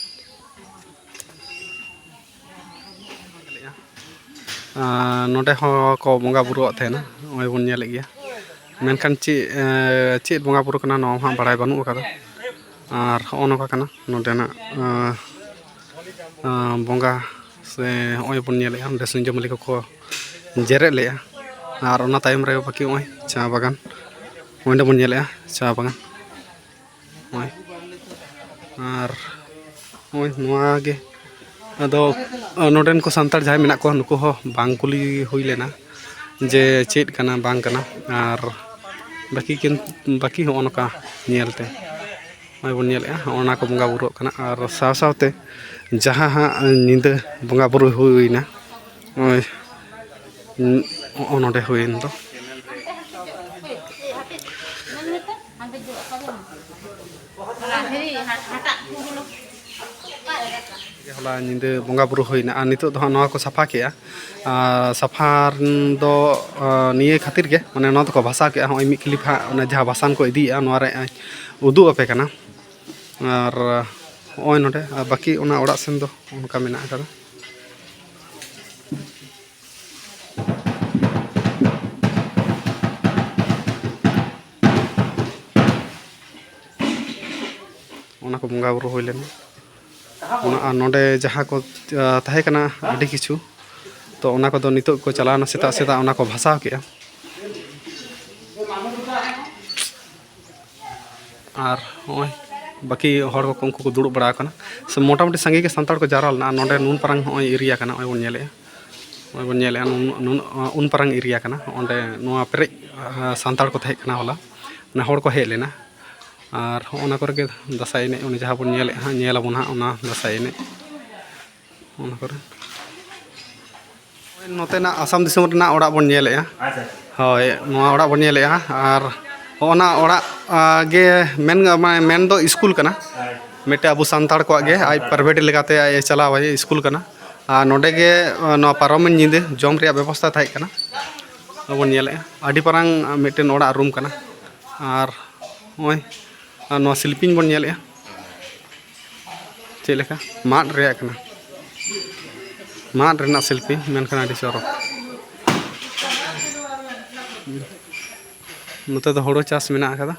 ᱟᱨ ᱱᱚᱰᱮ ᱦᱚᱸ ᱠᱚ ᱵᱚᱸᱜᱟ ᱵᱩᱨᱩᱣᱟᱜ ᱛᱟᱦᱮᱱᱟ, ᱱᱚᱜᱼᱚᱭ ᱵᱚᱱ ᱧᱮᱞᱮᱫ ᱜᱮᱭᱟ᱾ ᱢᱮᱱᱠᱷᱟᱱ ᱪᱮᱫ, ᱪᱮᱫ ᱵᱚᱸᱜᱟ ᱵᱩᱨᱩ ᱠᱟᱱᱟ, ᱱᱚᱣᱟ ᱦᱚᱸ ᱵᱟᱲᱟᱭ ᱵᱟᱹᱱᱩᱜ ᱟᱠᱟᱫᱟ᱾ ᱟᱨ ᱦᱚᱸᱜᱼᱚ ᱱᱚᱝᱠᱟ ᱠᱟᱱᱟ ᱱᱚᱰᱮᱱᱟᱜ ᱵᱚᱸᱜᱟ᱾ ᱥᱮ ᱱᱚᱜᱼᱚᱭ ᱵᱚᱱ ᱧᱮᱞᱮᱫᱼᱟ, ᱚᱸᱰᱮ ᱥᱤᱧ ᱡᱚᱢᱟᱹᱞᱤ ᱠᱚᱠᱚ ᱡᱮᱨᱮᱫ ᱞᱮᱫᱼᱟ᱾ ᱟᱨ ᱚᱱᱟ ᱛᱟᱭᱚᱢ ᱨᱮ ᱵᱟᱹᱠᱤ ᱱᱚᱜᱼᱚᱭ ᱪᱟ ᱵᱟᱜᱟᱱ, ᱚᱸᱰᱮ ᱵᱚᱱ ᱧᱮᱞᱮᱫᱼᱟ ᱪᱟ ᱵᱟᱜᱟᱱ᱾ ᱱᱚᱜᱼᱚᱭ᱾ ᱟᱨ ᱱᱚᱜᱼᱚᱭ ᱱᱚᱣᱟ ᱜᱮ ᱟᱫᱚ ᱱᱚᱰᱮᱱ ᱠᱚ ᱥᱟᱱᱛᱟᱲ ᱡᱟᱦᱟᱸᱭ ᱢᱮᱱᱟᱜ ᱠᱚᱣᱟ, ᱱᱩᱠᱩ ᱦᱚᱸ ᱵᱟᱝ ᱠᱩᱞᱤ ᱦᱩᱭ ᱞᱮᱱᱟ ᱡᱮ ᱪᱮᱫ ᱠᱟᱱᱟ, ᱵᱟᱝ ᱠᱟᱱᱟ᱾ ᱟᱨ ᱵᱟᱹᱠᱤ ᱠᱤᱱ, ᱵᱟᱹᱠᱤ ᱦᱚᱸᱜᱼᱚ ᱱᱚᱝᱠᱟ ᱧᱮᱞ ᱛᱮ, ᱱᱚᱜᱼᱚᱭ ᱵᱚᱱ ᱧᱮᱞᱮᱫᱼᱟ, ᱦᱚᱸᱜᱼᱚ ᱱᱟ ᱠᱚ ᱵᱚᱸᱜᱟ ᱵᱩᱨᱩᱜ ᱠᱟᱱᱟ᱾ ᱟᱨ ᱥᱟᱶ ᱥᱟᱶᱛᱮ ᱡᱟᱦᱟᱸ ᱦᱟᱸᱜ ᱧᱤᱫᱟᱹ ᱵᱚᱸᱜᱟ ᱵᱩᱨᱩ ᱦᱩᱭᱱᱟ, ᱱᱚᱜᱼᱚᱭ ᱱᱚᱜᱼᱚ ᱱᱚᱰᱮ ᱦᱩᱭᱮᱱ ᱫᱚ᱾ ᱦᱚᱞᱟ ᱧᱤᱫᱟᱹ ᱵᱚᱸᱜᱟ ᱵᱩᱨᱩ ᱦᱩᱭᱱᱟ, ᱟᱨ ᱱᱤᱛᱚᱜ ᱫᱚ ᱦᱟᱸᱜ ᱱᱚᱣᱟ ᱠᱚ ᱥᱟᱯᱷᱟ ᱠᱮᱜᱼᱟ᱾ ᱟᱨ ᱥᱟᱯᱷᱟ ᱫᱚ, ᱟᱸ, ᱱᱤᱭᱟᱹ ᱠᱷᱟᱹᱛᱤᱨ ᱜᱮ, ᱢᱟᱱᱮ, ᱱᱚᱣᱟ ᱫᱚᱠᱚ ᱵᱷᱟᱥᱟᱣ ᱠᱮᱜᱼᱟ᱾ ᱦᱚᱸᱜᱼᱚᱭ ᱢᱤᱫ ᱠᱞᱤᱯ ᱦᱟᱸᱜ ᱚᱱᱟ ᱡᱟᱦᱟᱸ ᱵᱷᱟᱥᱟᱱ ᱠᱚ ᱤᱫᱤᱭᱮᱜᱼᱟ, ᱱᱚᱣᱟ ᱨᱮ ᱩᱫᱩᱜ ᱟᱯᱮ ᱠᱟᱱᱟ᱾ ᱟᱨ ᱦᱚᱸᱜᱼᱚᱭ ᱱᱚᱰᱮ, ᱟᱨ ᱵᱟᱹᱠᱤ ᱚᱱᱟ ᱚᱲᱟᱜ ᱥᱮᱱ ᱫᱚ ᱚᱱᱠᱟ ᱢᱮᱱᱟᱜ ᱟᱠᱟᱫᱟ᱾ ᱚᱱᱟ ᱠᱚ ᱵᱚᱸᱜᱟ ᱵᱩᱨᱩ ᱦᱩᱭ ᱞᱮᱱᱟ᱾ ᱚᱱᱟ, ᱟᱨ ᱱᱚᱰᱮ ᱡᱟᱦᱟᱸ ᱠᱚ, ᱟ, ᱛᱟᱦᱮᱸ ᱠᱟᱱᱟ ᱟᱹᱰᱤ ᱠᱤᱪᱷᱩ, ᱛᱚ ᱚᱱᱟ ᱠᱚᱫᱚ ᱱᱤᱛᱚᱜ ᱠᱚ ᱪᱟᱞᱟᱣᱱᱟ, ᱥᱮᱛᱟᱜ ᱥᱮᱛᱟᱜ ᱚᱱᱟ ᱠᱚ ᱵᱷᱟᱥᱟᱣ ᱠᱮᱜᱼᱟ᱾ ᱟᱨ ᱦᱚᱸᱜᱼᱚᱭ ᱵᱟᱹᱠᱤ ᱦᱚᱲ ᱠᱚ, ᱩᱱᱠᱩ ᱠᱚ ᱫᱩᱲᱩᱵ ᱵᱟᱲᱟ ᱟᱠᱟᱱᱟ᱾ ᱥᱮ ᱢᱚᱴᱟᱢᱩᱴᱤ ᱥᱟᱸᱜᱮ ᱜᱮ ᱥᱟᱱᱛᱟᱲ ᱠᱚ ᱡᱟᱣᱨᱟ ᱞᱮᱱᱟ᱾ ᱟᱨ ᱱᱚᱰᱮ ᱱᱩᱱ ᱯᱟᱨᱟᱝ ᱦᱚᱸᱜᱼᱚᱭ ᱮᱨᱤᱭᱟ ᱠᱟᱱᱟ, ᱱᱚᱜᱼᱚᱭ ᱵᱚᱱ ᱧᱮᱞᱮᱜᱼᱟ, ᱱᱚᱜᱼᱚᱭ ᱵᱚᱱ ᱧᱮᱞᱮᱜᱼᱟ, ᱱᱩᱱ, ᱱᱩᱱ, ᱩᱱ ᱯᱟᱨᱟᱝ ᱮᱨᱤᱭᱟ ᱠᱟᱱᱟ᱾ ᱚᱸᱰᱮ ᱱᱚᱣᱟ ᱯᱮᱨᱮᱡ, ᱟ, ᱥᱟᱱᱛᱟᱲ ᱠᱚ ᱛᱟᱦᱮᱸ ᱠᱟᱱᱟ ᱦᱚᱞᱟ, ᱢᱟᱱᱮ ᱦᱚᱲ ᱠᱚ ᱦᱮᱡ ᱞᱮᱱᱟ᱾ ᱟᱨ ᱦᱚᱸᱜᱼᱚ ᱱᱟ ᱠᱚᱨᱮ ᱜᱮ ᱫᱟᱸᱥᱟᱭ ᱮᱱᱮᱡ, ᱚᱱᱮ ᱡᱟᱦᱟᱸ ᱵᱚᱱ ᱧᱮᱞᱮᱫ ᱦᱟᱸᱜ, ᱧᱮᱞ ᱟᱵᱚᱱ ᱦᱟᱸᱜ ᱚᱱᱟ ᱫᱟᱸᱥᱟᱭ ᱮᱱᱮᱡ, ᱚᱱᱟ ᱠᱚᱨᱮ᱾ ᱱᱚᱛᱮᱱᱟᱜ ᱟᱥᱟᱢ ᱫᱤᱥᱚᱢ ᱨᱮᱱᱟᱜ ᱚᱲᱟᱜ ᱵᱚᱱ ᱧᱮᱞᱮᱫᱼᱟ᱾ ᱟᱪᱪᱷᱟ, ᱟᱪᱪᱷᱟ᱾ ᱦᱳᱭ, ᱱᱚᱣᱟ ᱚᱲᱟᱜ ᱵᱚᱱ ᱧᱮᱞᱮᱫᱼᱟ᱾ ᱟᱨ ᱦᱚᱸᱜᱼᱚ ᱱᱟ ᱚᱲᱟᱜ, ᱟ, ᱜᱮ ᱢᱮᱱ, ᱢᱟᱱᱮ, ᱢᱮᱱ ᱫᱚ ᱥᱠᱩᱞ ᱠᱟᱱᱟ᱾ ᱦᱳᱭ᱾ ᱢᱤᱫᱴᱮᱡ ᱟᱵᱚ ᱥᱟᱱᱛᱟᱲ ᱠᱚᱣᱟᱜ ᱜᱮ, ᱟᱪᱪᱷᱟ, ᱟᱡ ᱟᱪᱪᱷᱟ᱾ ᱯᱨᱟᱭᱵᱷᱮᱴ ᱞᱮᱠᱟᱛᱮ ᱟᱡ ᱮ ᱪᱟᱞᱟᱣᱟ, ᱥᱠᱩᱞ ᱠᱟᱱᱟ᱾ ᱟᱨ ᱱᱚᱰᱮ ᱜᱮ, ᱟ, ᱱᱚᱣᱟ ᱯᱟᱨᱚᱢᱮᱱ ᱧᱤᱫᱟᱹ ᱡᱚᱢ ᱨᱮᱭᱟᱜ ᱵᱮᱵᱚᱥᱛᱷᱟ ᱛᱟᱦᱮᱸ ᱠᱟᱱᱟ᱾ ᱱᱚᱣᱟ ᱵᱚᱱ ᱧᱮᱞᱮᱫᱼᱟ, ᱟᱹᱰᱤ ᱢᱟᱨᱟᱝ ᱢᱤᱫᱴᱮᱱ ᱚᱲᱟᱜ ᱨᱩᱢ ᱠᱟᱱᱟ᱾ ᱟᱨ ᱱᱚᱜᱼᱚᱭ, ᱟᱨ ᱱᱚᱣᱟ ᱥᱤᱞᱯᱤᱧ ᱵᱚᱱ ᱧᱮᱞᱮᱫᱼᱟ᱾ ᱪᱮᱫ ᱞᱮᱠᱟ ᱢᱟᱫ ᱨᱮᱭᱟᱜ ᱠᱟᱱᱟ, ᱢᱟᱫ ᱨᱮᱱᱟᱜ ᱥᱤᱞᱯᱤᱧ, ᱢᱮᱱᱠᱷᱟᱱ ᱟᱹᱰᱤ ᱪᱚᱨᱚᱠ᱾ ᱱᱚᱛᱮ ᱫᱚ ᱦᱳᱲᱳ ᱪᱟᱥ ᱢᱮᱱᱟᱜ ᱟᱠᱟᱫᱟ᱾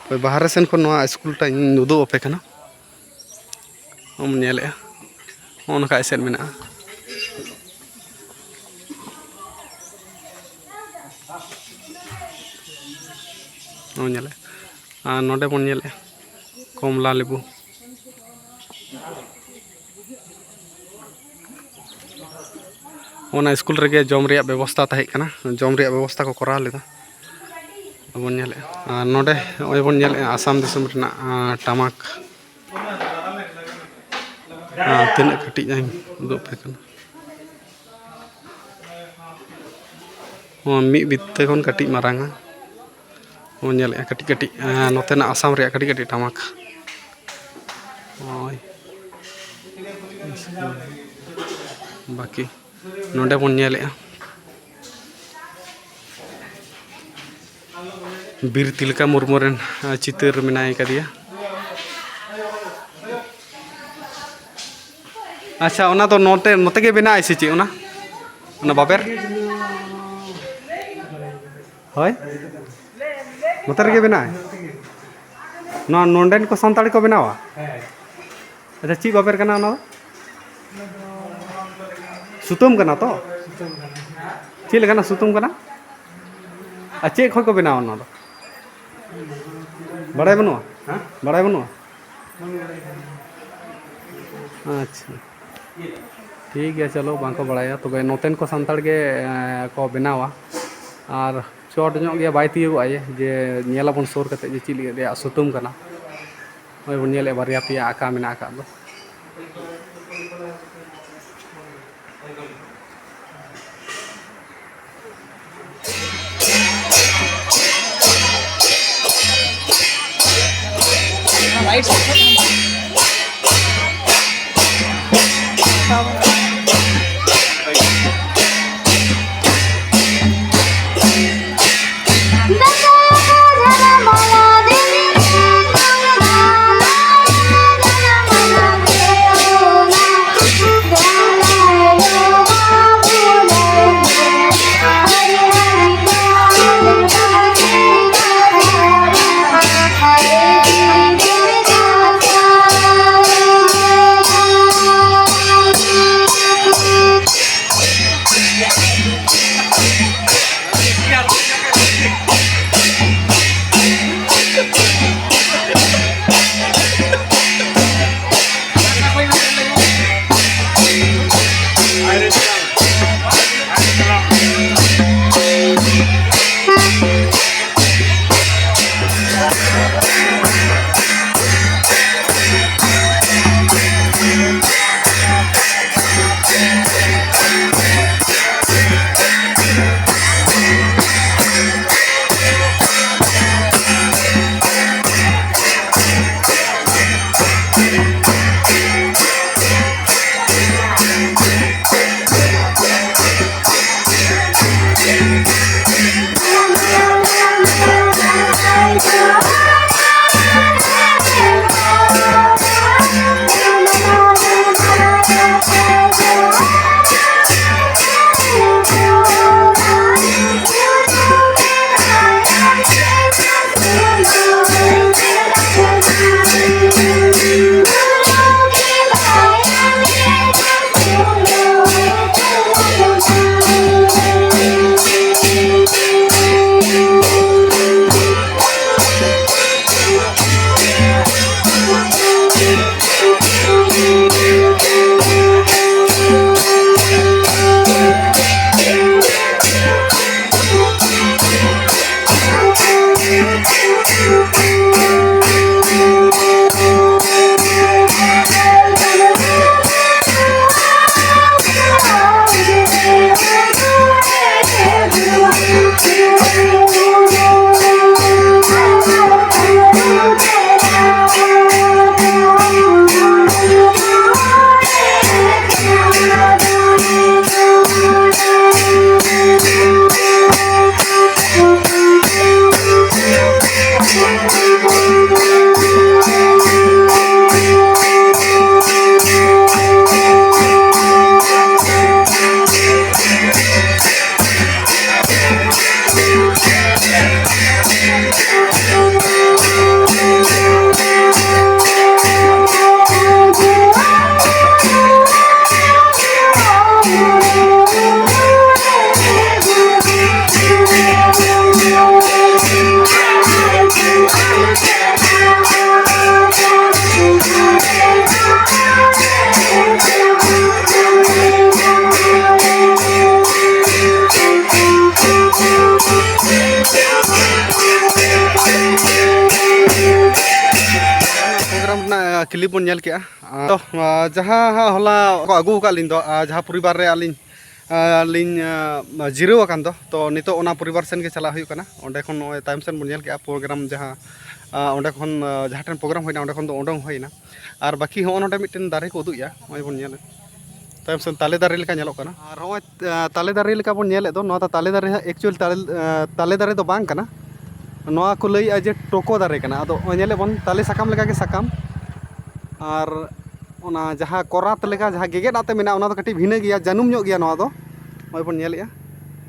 ᱦᱳᱭ, ᱵᱟᱦᱨᱮ ᱥᱮᱱ ᱠᱷᱚᱱ ᱱᱚᱣᱟ ᱥᱠᱩᱞ ᱴᱟᱜ ᱤᱧ ᱩᱫᱩᱜ ᱟᱯᱮ ᱠᱟᱱᱟ᱾ ᱚᱢ ᱧᱮᱞᱮᱜᱼᱟ, ᱱᱚᱜᱼᱚ ᱱᱚᱝᱠᱟ ᱮᱥᱮᱫ ᱢᱮᱱᱟᱜᱼᱟ᱾ ᱱᱚᱜᱼᱚᱭ ᱧᱮᱞᱮᱜᱼᱟ, ᱟᱨ ᱱᱚᱰᱮ ᱵᱚᱱ ᱧᱮᱞᱮᱜᱼᱟ ᱠᱚᱢᱞᱟ ᱞᱮᱵᱩ᱾ ᱚᱱᱟ ᱥᱠᱩᱞ ᱨᱮᱜᱮ ᱡᱚᱢ ᱨᱮᱭᱟᱜ ᱵᱮᱵᱚᱥᱛᱷᱟ ᱛᱟᱦᱮᱸ ᱠᱟᱱᱟ, ᱡᱚᱢ ᱨᱮᱭᱟᱜ ᱵᱮᱵᱚᱥᱛᱷᱟ ᱠᱚ ᱠᱚᱨᱟᱣ ᱞᱮᱫᱟ᱾ ᱵᱚᱱ ᱧᱮᱞᱮᱫᱼᱟ, ᱟᱨ ᱱᱚᱰᱮ ᱱᱚᱜᱼᱚᱭ ᱵᱚᱱ ᱧᱮᱞᱮᱫᱼᱟ ᱟᱥᱟᱢ ᱫᱤᱥᱚᱢ ᱨᱮᱱᱟᱜ, ᱟᱸ, ᱴᱟᱢᱟᱠ᱾ ᱟᱸ, ᱛᱤᱱᱟᱹᱜ ᱠᱟᱹᱴᱤᱡ ᱤᱧ ᱩᱫᱩᱜ ᱟᱯᱮ ᱠᱟᱱᱟ᱾ ᱦᱚᱸ, ᱢᱤᱫ ᱵᱤᱛᱟᱹ ᱠᱷᱚᱱ ᱠᱟᱹᱴᱤᱡ ᱢᱟᱨᱟᱝᱟ᱾ ᱵᱚᱱ ᱧᱮᱞᱮᱫᱼᱟ ᱠᱟᱹᱴᱤᱡ ᱠᱟᱹᱴᱤᱡ, ᱟᱸ, ᱱᱚᱛᱮᱱᱟᱜ ᱟᱥᱟᱢ ᱨᱮᱭᱟᱜ ᱠᱟᱹᱴᱤᱡ ᱠᱟᱹᱴᱤᱡ ᱴᱟᱢᱟᱠ᱾ ᱦᱳᱭ᱾ ᱵᱟᱹᱠᱤ ᱱᱚᱰᱮ ᱵᱚᱱ ᱧᱮᱞᱮᱫᱼᱟ, ᱵᱤᱨ ᱛᱤᱞᱠᱟ ᱢᱩᱨᱢᱩ ᱨᱮᱱ, ᱟᱸ, ᱪᱤᱛᱟᱹᱨ ᱢᱮᱱᱟᱭ ᱠᱟᱫᱮᱭᱟ᱾ ᱟᱪᱪᱷᱟ, ᱚᱱᱟ ᱫᱚ ᱱᱚᱛᱮ, ᱱᱚᱛᱮ ᱜᱮ ᱵᱮᱱᱟᱜᱼᱟᱭ ᱥᱮ ᱪᱮᱫ ᱚᱱᱟ, ᱚᱱᱟ ᱵᱟᱵᱮᱨ? ᱦᱳᱭ, ᱱᱚᱛᱮ ᱨᱮᱜᱮ ᱵᱮᱱᱟᱜᱼᱟᱭ᱾ ᱱᱚᱣᱟ ᱱᱚᱰᱮᱱ ᱠᱚ ᱥᱟᱱᱛᱟᱲ ᱠᱚ ᱵᱮᱱᱟᱣᱟ? ᱟᱪᱪᱷᱟ, ᱪᱮᱫ ᱵᱟᱵᱮᱨ ᱠᱟᱱᱟ ᱚᱱᱟ ᱫᱚ? ᱥᱩᱛᱟᱹᱢ ᱠᱟᱱᱟ ᱛᱚ? ᱪᱮᱫ ᱞᱮᱠᱟᱱᱟᱜ ᱥᱩᱛᱟᱹᱢ ᱠᱟᱱᱟ? ᱟᱨ ᱪᱮᱫ ᱠᱷᱚᱱ ᱠᱚ ᱵᱮᱱᱟᱣᱟ ᱚᱱᱟ ᱫᱚ? ᱵᱟᱲᱟᱭ ᱵᱟᱹᱱᱩᱜᱼᱟ? ᱦᱮᱸ? ᱵᱟᱲᱟᱭ ᱵᱟᱹᱱᱩᱜᱼᱟ? ᱟᱪᱪᱷᱟ, ᱴᱷᱤᱠ ᱜᱮᱭᱟ, ᱪᱚᱞᱚ, ᱵᱟᱝ ᱠᱚ ᱵᱟᱲᱟᱭᱟ᱾ ᱛᱚᱵᱮ ᱱᱚᱛᱮᱱ ᱠᱚ ᱥᱟᱱᱛᱟᱲ ᱜᱮ, ᱮᱸ, ᱠᱚ ᱵᱮᱱᱟᱣᱟ᱾ ᱟᱨ ᱪᱚᱴ ᱧᱚᱜ ᱜᱮᱭᱟ, ᱵᱟᱭ ᱛᱤᱭᱳᱜᱚᱜᱼᱟᱭ ᱡᱮ ᱧᱮᱞᱟᱵᱚᱱ ᱥᱩᱨ ᱠᱟᱛᱮ ᱡᱮ ᱪᱮᱫ ᱞᱮᱠᱟ ᱨᱮᱭᱟᱜ ᱥᱩᱛᱟᱹᱢ ᱠᱟᱱᱟ᱾ ᱱᱚᱜᱼᱚᱭ ᱵᱚᱱ ᱧᱮᱞᱮᱫᱼᱟ, ᱵᱟᱨᱭᱟ ᱯᱮᱭᱟ ᱟᱸᱠᱟ ᱢᱮᱱᱟᱜ ᱟᱠᱟᱫ ᱫᱚ᱾ ᱠᱞᱤᱯ ᱵᱚᱱ ᱧᱮᱞ ᱠᱮᱜᱼᱟ᱾ ᱟᱫᱚ, ᱟᱸ, ᱡᱟᱦᱟᱸ ᱦᱟᱸᱜ ᱦᱚᱞᱟ ᱠᱚ ᱟᱹᱜᱩ ᱟᱠᱟᱫ ᱞᱤᱧ ᱫᱚ, ᱟᱸ, ᱡᱟᱦᱟᱸ ᱯᱚᱨᱤᱵᱟᱨ ᱨᱮ ᱟᱹᱞᱤᱧ, ᱟᱸ, ᱞᱤᱧ, ᱟᱸ, ᱡᱤᱨᱟᱹᱣ ᱟᱠᱟᱱ ᱫᱚ, ᱛᱚ ᱱᱤᱛᱚᱜ ᱚᱱᱟ ᱯᱚᱨᱤᱵᱟᱨ ᱥᱮᱱ ᱜᱮ ᱪᱟᱞᱟᱜ ᱦᱩᱭᱩᱜ ᱠᱟᱱᱟ᱾ ᱚᱸᱰᱮ ᱠᱷᱚᱱ ᱱᱚᱜᱼᱚᱭ ᱛᱟᱭᱚᱢ ᱥᱮᱱ ᱵᱚᱱ ᱧᱮᱞ ᱠᱮᱜᱼᱟ ᱯᱨᱳᱜᱨᱟᱢ ᱡᱟᱦᱟᱸ, ᱟᱸ, ᱚᱸᱰᱮ ᱠᱷᱚᱱ, ᱟᱸ, ᱡᱟᱦᱟᱸ ᱴᱷᱮᱱ ᱯᱨᱳᱜᱨᱟᱢ ᱦᱩᱭᱱᱟ, ᱚᱸᱰᱮ ᱠᱷᱚᱱ ᱫᱚ ᱩᱰᱩᱝ ᱦᱩᱭᱱᱟ᱾ ᱟᱨ ᱵᱟᱹᱠᱤ ᱦᱚᱸᱜᱼᱚ ᱱᱚᱰᱮ ᱢᱤᱫᱴᱮᱱ ᱫᱟᱨᱮ ᱠᱚ ᱩᱫᱩᱜ ᱮᱜᱼᱟ, ᱱᱚᱜᱼᱚᱭ ᱵᱚᱱ ᱧᱮᱞᱮᱫ᱾ ᱛᱟᱭᱚᱢ ᱥᱮᱱ ᱛᱟᱞᱮ ᱫᱟᱨᱮ ᱞᱮᱠᱟ ᱧᱮᱞᱚᱜ ᱠᱟᱱᱟ᱾ ᱟᱨ ᱱᱚᱜᱼᱚᱭ, ᱟᱸ, ᱛᱟᱞᱮ ᱫᱟᱨᱮ ᱞᱮᱠᱟ ᱵᱚᱱ ᱧᱮᱞᱮᱫ ᱫᱚ, ᱱᱚᱣᱟ ᱫᱚ ᱛᱟᱞᱮ ᱫᱟᱨᱮ ᱦᱟᱸᱜ, actual ᱛᱟᱞᱮ, ᱟᱸ, ᱛᱟᱞᱮ ᱫᱟᱨᱮ ᱫᱚ ᱵᱟᱝ ᱠᱟᱱᱟ᱾ ᱱᱚᱣᱟ ᱠᱚ ᱞᱟᱹᱭᱮᱜᱼᱟ ᱡᱮ ᱴᱳᱠᱳ ᱫᱟᱨᱮ ᱠᱟᱱᱟ᱾ ᱟᱫᱚ ᱱᱚᱜᱼᱚᱭ ᱧᱮᱞᱮᱫ ᱵᱚᱱ ᱛᱟᱞᱮ ᱥᱟᱠᱟᱢ ᱞᱮᱠᱟᱜᱮ ᱥᱟᱠᱟᱢ᱾ ᱟᱨ ᱚᱱᱟ ᱡᱟᱦᱟᱸ ᱠᱚᱨᱟᱛ ᱞᱮᱠᱟ ᱡᱟᱦᱟᱸ ᱜᱮᱜᱮᱫ ᱟᱜ ᱛᱮ ᱢᱮᱱᱟᱜᱼᱟ, ᱚᱱᱟ ᱫᱚ ᱠᱟᱹᱴᱤᱡ ᱵᱷᱤᱱᱟᱹ ᱜᱮᱭᱟ, ᱡᱟᱹᱱᱩᱢ ᱧᱚᱜ ᱜᱮᱭᱟ ᱱᱚᱣᱟ ᱫᱚ᱾ ᱱᱚᱜᱼᱚᱭ ᱵᱚᱱ ᱧᱮᱞᱮᱜᱼᱟ,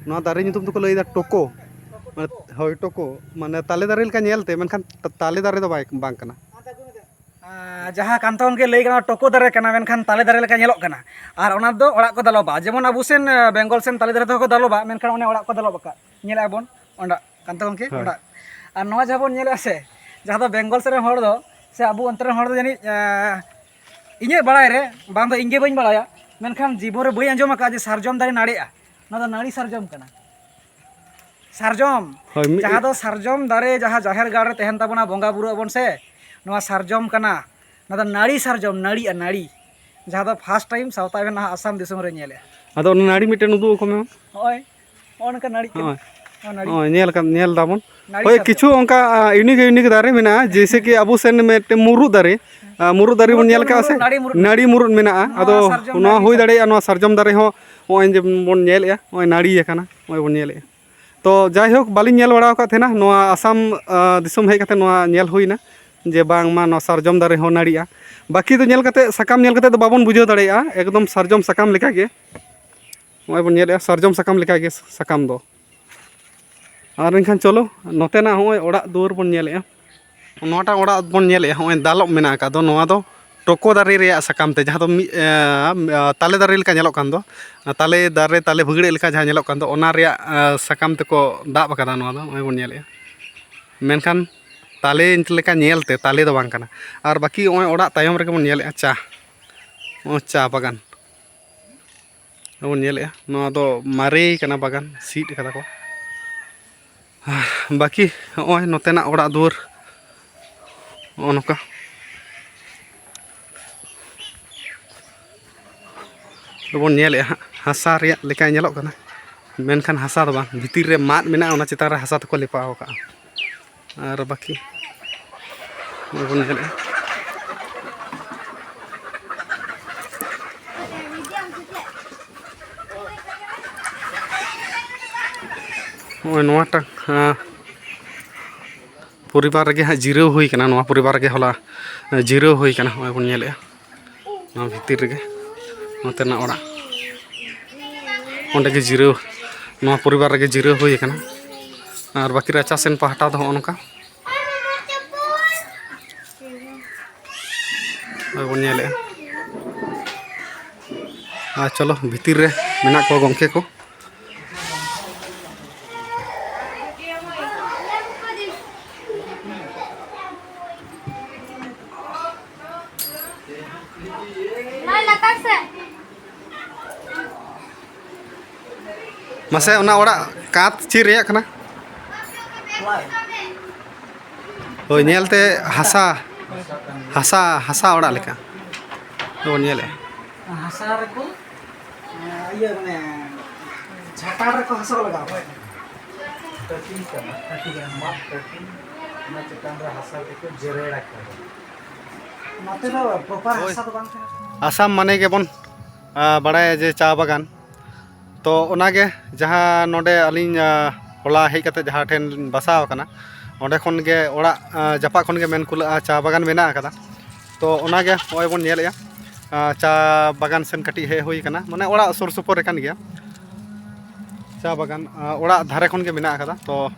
ᱱᱚᱣᱟ ᱫᱟᱨᱮ ᱧᱩᱛᱩᱢ ᱫᱚᱠᱚ ᱞᱟᱹᱭᱫᱟ ᱴᱳᱠᱳ, ᱢᱟᱱᱮ, ᱦᱳᱭ, ᱴᱳᱠᱳ, ᱢᱟᱱᱮ ᱛᱟᱞᱮ ᱫᱟᱨᱮ ᱞᱮᱠᱟ ᱧᱮᱞᱛᱮ, ᱢᱮᱱᱠᱷᱟᱱ ᱛᱟᱞᱮ ᱫᱟᱨᱮ ᱫᱚ ᱵᱟᱭ, ᱵᱟᱝ ᱠᱟᱱᱟ᱾ ᱟᱨ ᱡᱟᱦᱟᱸ ᱠᱟᱱᱛᱚ ᱜᱚᱢᱠᱮ ᱞᱟᱹᱭ ᱜᱟᱱᱚᱜᱼᱟ, ᱴᱳᱠᱳ ᱫᱟᱨᱮ ᱠᱟᱱᱟ, ᱢᱮᱱᱠᱷᱟᱱ ᱛᱟᱞᱮ ᱫᱟᱨᱮ ᱞᱮᱠᱟ ᱧᱮᱞᱚᱜ ᱠᱟᱱᱟ᱾ ᱟᱨ ᱚᱱᱟ ᱫᱚ ᱚᱲᱟᱜ ᱠᱚ ᱫᱟᱞᱚᱵᱟ, ᱡᱮᱢᱚᱱ ᱟᱵᱚ ᱥᱮᱱ, ᱟᱸ, ᱵᱮᱝᱜᱚᱞ ᱥᱮᱱ ᱛᱟᱞᱮ ᱫᱟᱨᱮ ᱛᱮᱦᱚᱸ ᱠᱚ ᱫᱟᱞᱚᱵᱟ, ᱢᱮᱱᱠᱷᱟᱱ ᱚᱱᱮ ᱚᱲᱟᱜ ᱠᱚ ᱫᱟᱞᱚᱵ ᱟᱠᱟᱫ ᱧᱮᱞᱮᱫᱼᱟ ᱵᱚᱱ ᱚᱸᱰᱮ ᱠᱟᱱᱛᱚ ᱜᱚᱢᱠᱮ᱾ ᱦᱳᱭ᱾ ᱚᱸᱰᱮ ᱟᱨ ᱱᱚᱣᱟ ᱡᱟᱦᱟᱸ ᱵᱚᱱ ᱧᱮᱞᱮᱫᱼᱟ ᱥᱮ, ᱡᱟᱦᱟᱸ ᱫᱚ ᱵᱮᱝᱜᱚᱞ ᱥᱮᱫ ᱨᱮᱱ ᱦᱚᱲ ᱫᱚ, ᱥᱮ ᱟᱵᱚ ᱚᱱᱛᱮ ᱨᱮᱱ ᱦᱚᱲ ᱫᱚ ᱡᱟᱹᱱᱤᱡ, ᱟᱸ, ᱤᱧᱟᱹᱜ ᱵᱟᱲᱟᱭ ᱨᱮ, ᱵᱟᱝ ᱫᱚ ᱤᱧ ᱜᱮ ᱵᱟᱹᱧ ᱵᱟᱲᱟᱭᱟ, ᱢᱮᱱᱠᱷᱟᱱ ᱡᱤᱵᱚᱱ ᱨᱮ ᱵᱟᱹᱧ ᱟᱸᱡᱚᱢ ᱟᱠᱟᱫᱼᱟ ᱡᱮ ᱥᱟᱨᱡᱚᱢ ᱫᱟᱨᱮ ᱱᱟᱹᱲᱤᱜᱼᱟ᱾ ᱱᱚᱣᱟ ᱫᱚ ᱱᱟᱹᱲᱤ ᱥᱟᱨᱡᱚᱢ ᱠᱟᱱᱟ᱾ ᱥᱟᱨᱡᱚᱢ, ᱦᱳᱭ, ᱢᱤᱫ ᱡᱟᱦᱟᱸ ᱫᱚ ᱥᱟᱨᱡᱚᱢ ᱫᱟᱨᱮ ᱡᱟᱦᱟᱸ ᱡᱟᱦᱮᱨ ᱜᱟᱲ ᱨᱮ ᱛᱟᱦᱮᱱ ᱛᱟᱵᱚᱱᱟ, ᱵᱚᱸᱜᱟ ᱵᱩᱨᱩ ᱟᱵᱚᱱ ᱥᱮ, ᱱᱚᱣᱟ ᱥᱟᱨᱡᱚᱢ ᱠᱟᱱᱟ᱾ ᱱᱚᱣᱟ ᱫᱚ ᱱᱟᱹᱲᱤ ᱥᱟᱨᱡᱚᱢ, ᱱᱟᱹᱲᱤᱜᱼᱟ, ᱱᱟᱹᱲᱤ᱾ ᱡᱟᱦᱟᱸ ᱫᱚ first time ᱥᱟᱶᱛᱟ ᱢᱮᱱᱟᱜᱼᱟ ᱟᱥᱟᱢ ᱫᱤᱥᱚᱢ ᱨᱮ ᱧᱮᱞᱮᱜᱼᱟ᱾ ᱟᱫᱚ ᱚᱱᱟ ᱱᱟᱹᱲᱤ ᱢᱤᱫᱴᱮᱱ ᱩᱫᱩᱜ ᱟᱠᱚ ᱢᱮ᱾ ᱦᱚᱸᱜᱼᱚᱭ, ᱱᱚᱜᱼᱚ ᱱᱚᱝᱠᱟ ᱱᱟᱹᱲᱤ ᱠᱟᱱᱟ᱾ ᱦᱚᱸᱜᱼᱚᱭ᱾ ᱱᱚᱣᱟ ᱱᱟᱹᱲᱤ᱾ ᱦᱚᱸᱜᱼᱚᱭ, ᱧᱮᱞ ᱠᱟᱜ, ᱧᱮᱞ ᱫᱟᱵᱚᱱ᱾ ᱱᱟᱹᱲᱤ ᱦᱳᱭ, ᱥᱟᱨᱡᱚᱢ᱾ ᱠᱤᱪᱷᱩ ᱚᱱᱠᱟ, ᱟ, unique unique ᱫᱟᱨᱮ ᱢᱮᱱᱟᱜᱼᱟ, ᱡᱮᱭᱥᱮ ᱠᱤ ᱟᱵᱚ ᱥᱮᱱ ᱢᱤᱫᱴᱮᱱ ᱢᱩᱨᱩᱫ ᱫᱟᱨᱮ, ᱟ, ᱢᱩᱨᱩᱫ ᱫᱟᱨᱮ ᱵᱚᱱ ᱢᱩᱨᱩᱫ, ᱧᱮᱞ ᱠᱟᱜᱼᱟ ᱥᱮ? ᱢᱩᱨᱩᱫ, ᱱᱟᱹᱲᱤ ᱢᱩᱨᱩᱫ᱾ ᱱᱟᱹᱲᱤ ᱢᱩᱨᱩᱫ ᱢᱮᱱᱟᱜᱼᱟ᱾ ᱱᱚᱣᱟ ᱟᱫᱚ ᱥᱟᱨᱡᱚᱢ ᱱᱚᱣᱟ ᱱᱟᱹᱲᱤ ᱦᱩᱭ ᱥᱟᱨᱡᱚᱢ᱾ ᱫᱟᱲᱮᱭᱟᱜᱼᱟ, ᱱᱚᱣᱟ ᱥᱟᱨᱡᱚᱢ ᱫᱟᱨᱮ ᱦᱚᱸ ᱱᱚᱜᱼᱚᱭ ᱡᱮ ᱵᱚᱱ ᱧᱮᱞᱮᱜᱼᱟ, ᱱᱚᱜᱼᱚᱭ ᱱᱟᱹᱲᱤ ᱟᱠᱟᱱᱟ, ᱱᱚᱜᱼᱚᱭ ᱵᱚᱱ ᱧᱮᱞᱮᱜᱼᱟ᱾ ᱛᱚ ᱡᱟᱭᱦᱳᱠ, ᱵᱟᱹᱞᱤᱧ ᱧᱮᱞ ᱵᱟᱲᱟ ᱟᱠᱟᱫ ᱛᱟᱦᱮᱱᱟ, ᱱᱚᱣᱟ ᱟᱥᱟᱢ, ᱟ, ᱫᱤᱥᱚᱢ ᱦᱮᱡ ᱠᱟᱛᱮ ᱱᱚᱣᱟ ᱧᱮᱞ ᱦᱩᱭᱱᱟ ᱡᱮ ᱵᱟᱝᱢᱟ ᱱᱚᱣᱟ ᱥᱟᱨᱡᱚᱢ ᱫᱟᱨᱮ ᱦᱚᱸ ᱱᱟᱹᱲᱤᱜᱼᱟ᱾ ᱵᱟᱹᱠᱤ ᱫᱚ ᱧᱮᱞ ᱠᱟᱛᱮ, ᱥᱟᱠᱟᱢ ᱧᱮᱞ ᱠᱟᱛᱮ ᱫᱚ ᱵᱟᱵᱚᱱ ᱵᱩᱡᱷᱟᱹᱣ ᱫᱟᱲᱮᱭᱟᱜᱼᱟ, ᱮᱠᱫᱚᱢ ᱥᱟᱨᱡᱚᱢ ᱥᱟᱠᱟᱢ ᱞᱮᱠᱟᱜᱮ᱾ ᱱᱚᱜᱼᱚᱭ ᱵᱚᱱ ᱧᱮᱞᱮᱜᱼᱟ, ᱥᱟᱨᱡᱚᱢ ᱥᱟᱠᱟᱢ ᱞᱮᱠᱟᱜᱮ ᱥᱟᱠᱟᱢ ᱫᱚ᱾ ᱟᱨ ᱮᱱᱠᱷᱟᱱ ᱪᱚᱞᱚ, ᱱᱚᱛᱮᱱᱟᱜ ᱦᱚᱸᱜᱼᱚᱭ ᱚᱲᱟᱜ ᱫᱩᱣᱟᱹᱨ ᱵᱚᱱ ᱧᱮᱞᱮᱜᱼᱟ᱾ ᱱᱚᱣᱟᱴᱟᱜ ᱚᱲᱟᱜ ᱵᱚᱱ ᱧᱮᱞᱮᱜᱼᱟ, ᱦᱚᱸᱜᱼᱚᱭ ᱫᱟᱞᱚᱵ ᱢᱮᱱᱟᱜ ᱟᱠᱟᱫ ᱫᱚ, ᱱᱚᱣᱟ ᱫᱚ ᱴᱳᱠᱳ ᱫᱟᱨᱮ ᱨᱮᱭᱟᱜ ᱥᱟᱠᱟᱢ ᱛᱮ, ᱡᱟᱦᱟᱸ ᱫᱚ ᱢᱤᱫ, ᱮ, ᱮ, ᱛᱟᱞᱮ ᱫᱟᱨᱮ ᱞᱮᱠᱟ ᱧᱮᱞᱚᱜ ᱠᱟᱱ ᱫᱚ, ᱛᱟᱞᱮ ᱫᱟᱨᱮ, ᱛᱟᱞᱮ ᱵᱷᱟᱹᱜᱽᱲᱟᱹᱜ ᱞᱮᱠᱟ ᱡᱟᱦᱟᱸ ᱧᱮᱞᱚᱜ ᱠᱟᱱ ᱫᱚ, ᱚᱱᱟ ᱨᱮᱭᱟᱜ, ᱮ, ᱥᱟᱠᱟᱢ ᱛᱮᱠᱚ ᱫᱟᱵ ᱟᱠᱟᱫᱟ᱾ ᱱᱚᱣᱟ ᱫᱚ ᱱᱚᱜᱼᱚᱭ ᱵᱚᱱ ᱧᱮᱞᱮᱜᱼᱟ, ᱢᱮᱱᱠᱷᱟᱱ ᱛᱟᱞᱮ ᱞᱮᱠᱟ ᱧᱮᱞ ᱛᱮ ᱛᱟᱞᱮ ᱫᱚ ᱵᱟᱝ ᱠᱟᱱᱟ᱾ ᱟᱨ ᱵᱟᱹᱠᱤ ᱱᱚᱜᱼᱚᱭ ᱚᱲᱟᱜ ᱛᱟᱭᱚᱢ ᱨᱮᱜᱮ ᱵᱚᱱ ᱧᱮᱞᱮᱜᱼᱟ ᱪᱟ, ᱱᱚᱜᱼᱚᱭ ᱪᱟ ᱵᱟᱜᱟᱱ᱾ ᱵᱚᱱ ᱧᱮᱞᱮᱜᱼᱟ, ᱱᱚᱣᱟ ᱫᱚ ᱢᱟᱨᱮ ᱠᱟᱱᱟ ᱵᱟᱜᱟᱱ, ᱥᱤᱫ ᱠᱟᱫᱟ ᱠᱚ᱾ ᱵᱟᱹᱠᱤ ᱱᱚᱜᱼᱚᱭ ᱱᱚᱛᱮᱱᱟᱜ ᱚᱲᱟᱜ ᱫᱩᱣᱟᱹᱨ ᱱᱚᱜᱼᱚ ᱱᱚᱝᱠᱟ᱾ ᱵᱚᱱ ᱧᱮᱞᱮᱫᱼᱟ ᱦᱟᱸᱜ, ᱦᱟᱥᱟ ᱨᱮᱭᱟᱜ ᱞᱮᱠᱟ ᱧᱮᱞᱚᱜ ᱠᱟᱱᱟ, ᱢᱮᱱᱠᱷᱟᱱ ᱦᱟᱥᱟ ᱫᱚ ᱵᱟᱝ, ᱵᱷᱤᱛᱤᱨ ᱨᱮ ᱢᱟᱫ ᱢᱮᱱᱟᱜᱼᱟ, ᱚᱱᱟ ᱪᱮᱛᱟᱱ ᱨᱮ ᱦᱟᱥᱟ ᱛᱮᱠᱚ ᱞᱮᱯᱟᱣ ᱟᱠᱟᱫᱼᱟ᱾ ᱟᱨ ᱵᱟᱹᱠᱤ ᱱᱚᱜᱼᱚᱭ ᱵᱚᱱ ᱧᱮᱞᱮᱫᱼᱟ᱾ ᱱᱚᱜᱼᱚᱭ ᱱᱚᱣᱟᱴᱟᱜ, ᱟᱸ, ᱯᱚᱨᱤᱵᱟᱨ ᱨᱮᱜᱮ ᱦᱟᱸᱜ ᱡᱤᱨᱟᱹᱣ ᱦᱩᱭ ᱠᱟᱱᱟ᱾ ᱱᱚᱣᱟ ᱯᱚᱨᱤᱵᱟᱨ ᱨᱮᱜᱮ ᱦᱚᱞᱟ, ᱟᱸ, ᱡᱤᱨᱟᱹᱣ ᱦᱩᱭ ᱠᱟᱱᱟ᱾ ᱱᱚᱜᱼᱚᱭ ᱵᱚᱱ ᱧᱮᱞᱮᱫᱼᱟ, ᱱᱚᱣᱟ ᱵᱷᱤᱛᱤᱨ ᱨᱮᱜᱮ ᱱᱚᱛᱮᱱᱟᱜ ᱚᱲᱟᱜ, ᱚᱸᱰᱮ ᱜᱮ ᱡᱤᱨᱟᱹᱣ, ᱱᱚᱣᱟ ᱯᱚᱨᱤᱵᱟᱨ ᱨᱮᱜᱮ ᱡᱤᱨᱟᱹᱣ ᱦᱩᱭ ᱠᱟᱱᱟ᱾ ᱟᱨ ᱵᱟᱹᱠᱤ ᱨᱟᱪᱟ ᱥᱮᱱ ᱯᱟᱦᱴᱟ ᱫᱚ ᱦᱚᱸᱜᱼᱚ ᱱᱚᱝᱠᱟ᱾ ᱱᱚᱜᱼᱚᱭ ᱵᱚᱱ ᱧᱮᱞᱮᱫᱼᱟ᱾ ᱟᱨ ᱪᱚᱞᱚ, ᱵᱷᱤᱛᱤᱨ ᱨᱮ ᱢᱮᱱᱟᱜ ᱠᱚᱣᱟ ᱜᱚᱢᱠᱮ ᱠᱚ᱾ ᱢᱟᱥᱮ, ᱚᱱᱟ ᱚᱲᱟᱜ ᱠᱟᱸᱛ ᱪᱮᱫ ᱨᱮᱭᱟᱜ ᱠᱟᱱᱟ? ᱦᱳᱭ, ᱧᱮᱞᱛᱮ ᱦᱟᱥᱟ, ᱦᱟᱥᱟ, ᱦᱟᱥᱟ ᱚᱲᱟᱜ ᱞᱮᱠᱟ ᱵᱚᱱ ᱧᱮᱞᱮᱫᱼᱟ᱾ ᱦᱟᱥᱟ ᱨᱮᱠᱚ, ᱤᱭᱟᱹ, ᱢᱟᱱᱮ, ᱡᱷᱟᱴᱟᱲ ᱨᱮᱠᱚ ᱦᱟᱥᱟ ᱠᱚ ᱞᱟᱜᱟᱣ ᱠᱟᱜᱼᱟ᱾ ᱠᱟᱹᱴᱤᱱ ᱠᱟᱱᱟ, ᱠᱟᱹᱴᱤᱱ, ᱢᱟᱫ ᱠᱟᱹᱴᱤᱱ, ᱚᱱᱟ ᱪᱮᱛᱟᱱ ᱨᱮ ᱦᱟᱥᱟ ᱛᱮᱠᱚ ᱡᱮᱨᱮᱲ ᱟᱠᱟᱫᱟ᱾ ᱱᱚᱛᱮ ᱫᱚ ᱯᱨᱚᱯᱟᱨ ᱦᱳᱭ᱾ ᱦᱟᱥᱟ ᱫᱚ ᱵᱟᱝ ᱛᱟᱦᱮᱸ ᱠᱟᱱᱟ᱾ ᱟᱥᱟᱢ ᱢᱟᱱᱮ ᱜᱮᱵᱚᱱ, ᱟ, ᱵᱟᱲᱟᱭᱟ ᱡᱮ ᱪᱟ ᱵᱟᱜᱟᱱ᱾ ᱛᱚ ᱚᱱᱟᱜᱮ ᱡᱟᱦᱟᱸ ᱱᱚᱰᱮ ᱟᱹᱞᱤᱧ, ᱟ, ᱦᱚᱞᱟ ᱦᱮᱡ ᱠᱟᱛᱮ ᱡᱟᱦᱟᱸ ᱴᱷᱮᱱ ᱞᱤᱧ ᱵᱟᱥᱟᱣ ᱟᱠᱟᱱᱟ, ᱚᱸᱰᱮ ᱠᱷᱚᱱ ᱜᱮ ᱚᱲᱟᱜ, ᱟ, ᱡᱟᱯᱟᱜ ᱠᱷᱚᱱ ᱜᱮ ᱢᱮᱱ ᱠᱩᱞᱟᱹᱜᱼᱟ ᱪᱟ ᱵᱟᱜᱟᱱ ᱢᱮᱱᱟᱜ ᱟᱠᱟᱫᱟ᱾ ᱛᱚ ᱚᱱᱟᱜᱮ ᱱᱚᱜᱼᱚᱭ ᱵᱚᱱ ᱧᱮᱞᱮᱫᱼᱟ, ᱟ, ᱪᱟ ᱵᱟᱜᱟᱱ ᱥᱮᱱ ᱠᱟᱹᱴᱤᱡ ᱦᱮᱡ ᱦᱩᱭ ᱟᱠᱟᱱᱟ, ᱢᱟᱱᱮ ᱚᱲᱟᱜ ᱥᱩᱨ ᱥᱩᱯᱩᱨ ᱨᱮ ᱠᱟᱱ ᱜᱮᱭᱟ ᱪᱟ ᱵᱟᱜᱟᱱ, ᱟ, ᱚᱲᱟᱜ ᱫᱷᱟᱨᱮ ᱠᱷᱚᱱ ᱜᱮ ᱢᱮᱱᱟᱜ ᱟᱠᱟᱫᱟ᱾ ᱛᱚ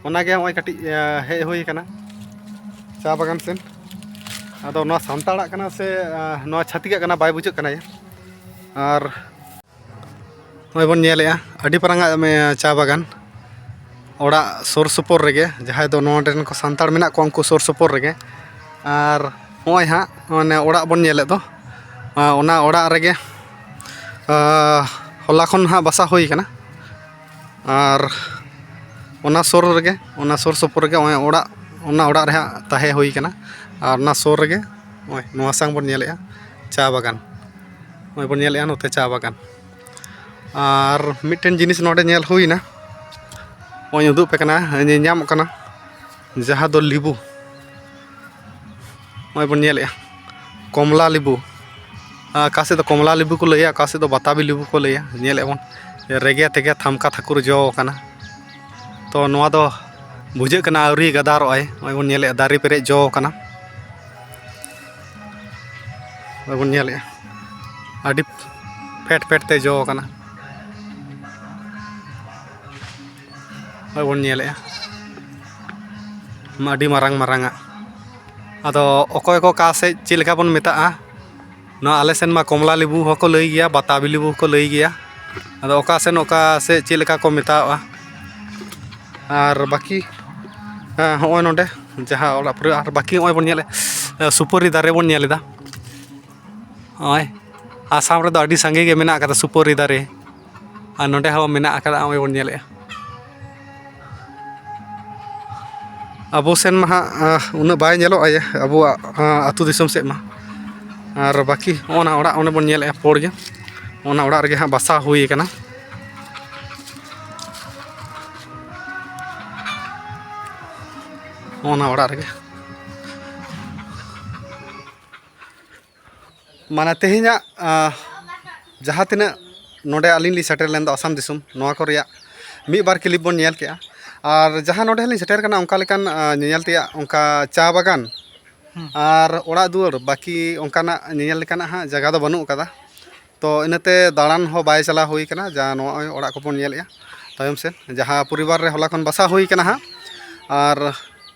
ᱚᱱᱟᱜᱮ ᱱᱚᱜᱼᱚᱭ ᱠᱟᱹᱴᱤᱡ, ᱟ, ᱦᱮᱡ ᱦᱩᱭ ᱟᱠᱟᱱᱟ ᱪᱟ ᱵᱟᱜᱟᱱ ᱥᱮᱱ᱾ ᱟᱫᱚ ᱱᱚᱣᱟ ᱥᱟᱱᱛᱟᱲᱟᱜ ᱠᱟᱱᱟ ᱥᱮ, ᱟ, ᱱᱚᱣᱟ ᱪᱷᱟᱹᱛᱤᱠᱟᱜ ᱠᱟᱱᱟ ᱵᱟᱭ ᱵᱩᱡᱷᱟᱹᱜ ᱠᱟᱱᱟ᱾ ᱟᱨ ᱱᱚᱜᱼᱚᱭ ᱵᱚᱱ ᱧᱮᱞᱮᱫᱼᱟ ᱟᱹᱰᱤ ᱢᱟᱨᱟᱝᱟᱜ, ᱢᱮ-, ᱪᱟ ᱵᱟᱜᱟᱱ ᱚᱲᱟᱜ ᱥᱩᱨ ᱥᱩᱯᱩᱨ ᱨᱮᱜᱮ, ᱡᱟᱦᱟᱸᱭ ᱫᱚ ᱱᱚᱰᱮ ᱨᱮᱱ ᱠᱚ ᱥᱟᱱᱛᱟᱲ ᱢᱮᱱᱟᱜ ᱠᱚᱣᱟ ᱩᱱᱠᱩ ᱥᱩᱨ ᱥᱩᱯᱩᱨ ᱨᱮᱜᱮ᱾ ᱟᱨ ᱱᱚᱜᱼᱚᱭ ᱦᱟᱸᱜ ᱚᱱᱮ ᱚᱲᱟᱜ ᱵᱚᱱ ᱧᱮᱞᱮᱫ ᱫᱚ, ᱟ, ᱚᱱᱟ ᱚᱲᱟᱜ ᱨᱮᱜᱮ, ᱟ, ᱦᱚᱞᱟ ᱠᱷᱚᱱ ᱦᱟᱸᱜ ᱵᱟᱥᱟ ᱦᱩᱭ ᱠᱟᱱᱟ᱾ ᱟᱨ ᱚᱱᱟ ᱥᱩᱨ ᱨᱮᱜᱮ, ᱚᱱᱟ ᱥᱩᱨ ᱥᱩᱯᱩᱨ ᱨᱮᱜᱮ ᱱᱚᱜᱼᱚᱭ ᱚᱲᱟᱜ, ᱚᱱᱟ ᱚᱲᱟᱜ ᱨᱮ ᱦᱟᱸᱜ ᱛᱟᱦᱮᱸ ᱦᱩᱭ ᱠᱟᱱᱟ᱾ ᱟᱨ ᱚᱱᱟ ᱥᱩᱨ ᱨᱮᱜᱮ ᱱᱚᱜᱼᱚᱭ ᱱᱚᱣᱟ ᱥᱟᱝ ᱵᱚᱱ ᱧᱮᱞᱮᱫᱼᱟ ᱪᱟ ᱵᱟᱜᱟᱱ᱾ ᱱᱚᱜᱼᱚᱭ ᱵᱚᱱ ᱧᱮᱞᱮᱫᱼᱟ ᱱᱚᱛᱮ ᱪᱟ ᱵᱟᱜᱟᱱ᱾ ᱟᱨ ᱢᱤᱫᱴᱮᱱ ᱡᱤᱱᱤᱥ ᱱᱚᱰᱮ ᱧᱮᱞ ᱦᱩᱭᱱᱟ, ᱱᱚᱜᱼᱚᱭ ᱩᱫᱩᱜ ᱟᱯᱮ ᱠᱟᱱᱟ, ᱧᱮᱞ ᱧᱟᱢᱚᱜ ᱠᱟᱱᱟ, ᱡᱟᱦᱟᱸ ᱫᱚ ᱞᱤᱵᱩ᱾ ᱱᱚᱜᱼᱚᱭ ᱵᱚᱱ ᱧᱮᱞᱮᱫᱼᱟ ᱠᱚᱢᱞᱟ ᱞᱤᱵᱩ᱾ ᱟᱨ ᱚᱠᱟ ᱥᱮᱫ ᱫᱚ ᱠᱚᱢᱞᱟ ᱞᱤᱵᱩ ᱠᱚ ᱞᱟᱹᱭᱟ, ᱚᱠᱟ ᱥᱮᱫ ᱫᱚ ᱵᱟᱛᱟᱵᱤ ᱞᱤᱵᱩ ᱠᱚ ᱞᱟᱹᱭᱟ᱾ ᱧᱮᱞᱮᱫ ᱵᱚᱱ ᱨᱮᱜᱮ ᱛᱮᱜᱮ ᱛᱷᱟᱢᱠᱟ ᱛᱷᱟᱹᱠᱩᱨ ᱡᱚ ᱟᱠᱟᱱᱟ᱾ ᱛᱚ ᱱᱚᱣᱟ ᱫᱚ ᱵᱩᱡᱷᱟᱹᱜ ᱠᱟᱱᱟ ᱟᱹᱣᱨᱤ ᱜᱟᱫᱟᱨᱚᱜᱼᱟᱭ᱾ ᱱᱚᱜᱼᱚᱭ ᱵᱚᱱ ᱧᱮᱞᱮᱫᱼᱟ ᱫᱟᱨᱮ ᱯᱮᱨᱮᱡ ᱡᱚ ᱟᱠᱟᱱᱟ᱾ ᱱᱚᱜᱼᱚᱭ ᱵᱚᱱ ᱧᱮᱞᱮᱫᱼᱟ ᱟᱹᱰᱤ ᱯᱷᱮᱰ ᱯᱷᱮᱰ ᱛᱮ ᱡᱚ ᱟᱠᱟᱱᱟ᱾ ᱱᱚᱜᱼᱚᱭ ᱵᱚᱱ ᱧᱮᱞᱮᱫᱼᱟ ᱟᱹᱰᱤ ᱢᱟᱨᱟᱝ ᱢᱟᱨᱟᱝ ᱟᱜ᱾ ᱟᱫᱚ ᱚᱠᱚᱭ ᱠᱚ ᱚᱠᱟ ᱥᱮᱫ ᱪᱮᱫ ᱞᱮᱠᱟ ᱵᱚᱱ ᱢᱮᱛᱟᱜᱼᱟ, ᱱᱚᱣᱟ ᱟᱞᱮ ᱥᱮᱱ ᱢᱟ ᱠᱚᱢᱞᱟ ᱞᱤᱵᱩ ᱦᱚᱸᱠᱚ ᱞᱟᱹᱭ ᱜᱮᱭᱟ, ᱵᱟᱛᱟᱵᱤ ᱞᱤᱵᱩ ᱦᱚᱸᱠᱚ ᱞᱟᱹᱭ ᱜᱮᱭᱟ᱾ ᱟᱫᱚ ᱚᱠᱟ ᱥᱮᱱ ᱚᱠᱟ ᱥᱮᱫ ᱪᱮᱫ ᱞᱮᱠᱟ ᱠᱚ ᱢᱮᱛᱟᱣᱟᱜᱼᱟ᱾ ᱟᱨ ᱵᱟᱹᱠᱤ, ᱦᱮᱸ, ᱦᱚᱸᱜᱼᱚᱭ ᱱᱚᱰᱮ ᱡᱟᱦᱟᱸ ᱚᱲᱟᱜ ᱯᱩᱨᱟᱹ, ᱟᱨ ᱵᱟᱹᱠᱤ ᱱᱚᱜᱼᱚᱭ ᱵᱚᱱ ᱧᱮᱞᱮᱫ, ᱥᱩᱯᱟᱹᱨᱤ ᱫᱟᱨᱮ ᱵᱚᱱ ᱧᱮᱞ ᱮᱫᱟ᱾ ᱱᱚᱜᱼᱚᱭ ᱟᱥᱟᱢ ᱨᱮᱫᱚ ᱟᱹᱰᱤ ᱥᱟᱸᱜᱮ ᱜᱮ ᱢᱮᱱᱟᱜ ᱟᱠᱟᱫᱟ ᱥᱩᱯᱟᱹᱨᱤ ᱫᱟᱨᱮ, ᱟᱨ ᱱᱚᱰᱮ ᱦᱚᱸ ᱢᱮᱱᱟᱜ ᱟᱠᱟᱫᱟ, ᱱᱚᱜᱼᱚᱭ ᱵᱚᱱ ᱧᱮᱞᱮᱫᱼᱟ᱾ ᱟᱵᱚ ᱥᱮᱱ ᱢᱟ ᱦᱟᱸᱜ, ᱟᱸ, ᱩᱱᱟᱹᱜ ᱵᱟᱭ ᱧᱮᱞᱚᱜᱼᱟ ᱤᱭᱟᱹ ᱟᱵᱚᱣᱟᱜ, ᱟᱸ, ᱟᱹᱛᱩ ᱫᱤᱥᱚᱢ ᱥᱮᱫ ᱢᱟ᱾ ᱟᱨ ᱵᱟᱹᱠᱤ ᱚᱱᱟ ᱚᱲᱟᱜ ᱚᱸᱰᱮ ᱵᱚᱱ ᱧᱮᱞᱮᱫᱼᱟ ᱯᱩᱸᱰ ᱜᱮ, ᱚᱱᱟ ᱚᱲᱟᱜ ᱨᱮᱜᱮ ᱦᱟᱸᱜ ᱵᱟᱥᱟ ᱦᱩᱭ ᱟᱠᱟᱱᱟ᱾ ᱚᱱᱟ ᱚᱲᱟᱜ ᱨᱮᱜᱮ᱾ ᱢᱟᱱᱮ ᱛᱮᱦᱮᱧᱟᱜ, ᱟᱸ, ᱡᱟᱦᱟᱸ ᱛᱤᱱᱟᱹᱜ ᱱᱚᱰᱮ ᱟᱹᱞᱤᱧ ᱞᱤᱧ ᱥᱮᱴᱮᱨ ᱞᱮᱱ ᱫᱚ ᱟᱥᱟᱢ ᱫᱤᱥᱚᱢ, ᱱᱚᱣᱟ ᱠᱚ ᱨᱮᱭᱟᱜ ᱢᱤᱫ ᱵᱟᱨ clip ᱵᱚᱱ ᱧᱮᱞ ᱠᱮᱜᱼᱟ᱾ ᱟᱨ ᱡᱟᱦᱟᱸ ᱱᱚᱰᱮ ᱞᱤᱧ ᱥᱮᱴᱮᱨ ᱠᱟᱱᱟ, ᱚᱱᱠᱟ ᱞᱮᱠᱟᱱ, ᱟᱸ, ᱧᱮᱧᱮᱞ ᱛᱮᱭᱟᱜ ᱚᱱᱠᱟ ᱪᱟ ᱵᱟᱜᱟᱱ ᱦᱩᱸ᱾ ᱟᱨ ᱚᱲᱟᱜ ᱫᱩᱣᱟᱹᱨ, ᱵᱟᱹᱠᱤ ᱚᱱᱠᱟᱱᱟᱜ ᱧᱮᱧᱮᱞ ᱞᱮᱠᱟᱱᱟᱜ ᱦᱟᱸᱜ ᱡᱟᱭᱜᱟ ᱫᱚ ᱵᱟᱹᱱᱩᱜ ᱟᱠᱟᱫᱟ᱾ ᱛᱚ ᱤᱱᱟᱹᱛᱮ ᱫᱟᱬᱟᱱ ᱦᱚᱸ ᱵᱟᱭ ᱪᱟᱞᱟᱣ ᱦᱩᱭ ᱠᱟᱱᱟ᱾ ᱡᱟ ᱱᱚᱜᱼᱚᱭ ᱚᱲᱟᱜ ᱠᱚᱵᱚᱱ ᱧᱮᱞᱮᱜᱼᱟ ᱛᱟᱭᱚᱢ ᱥᱮᱫ, ᱡᱟᱦᱟᱸ ᱯᱚᱨᱤᱵᱟᱨ ᱨᱮ ᱦᱚᱞᱟ ᱠᱷᱚᱱ ᱵᱟᱥᱟ ᱦᱩᱭ ᱠᱟᱱᱟ ᱦᱟᱸᱜ᱾ ᱟᱨ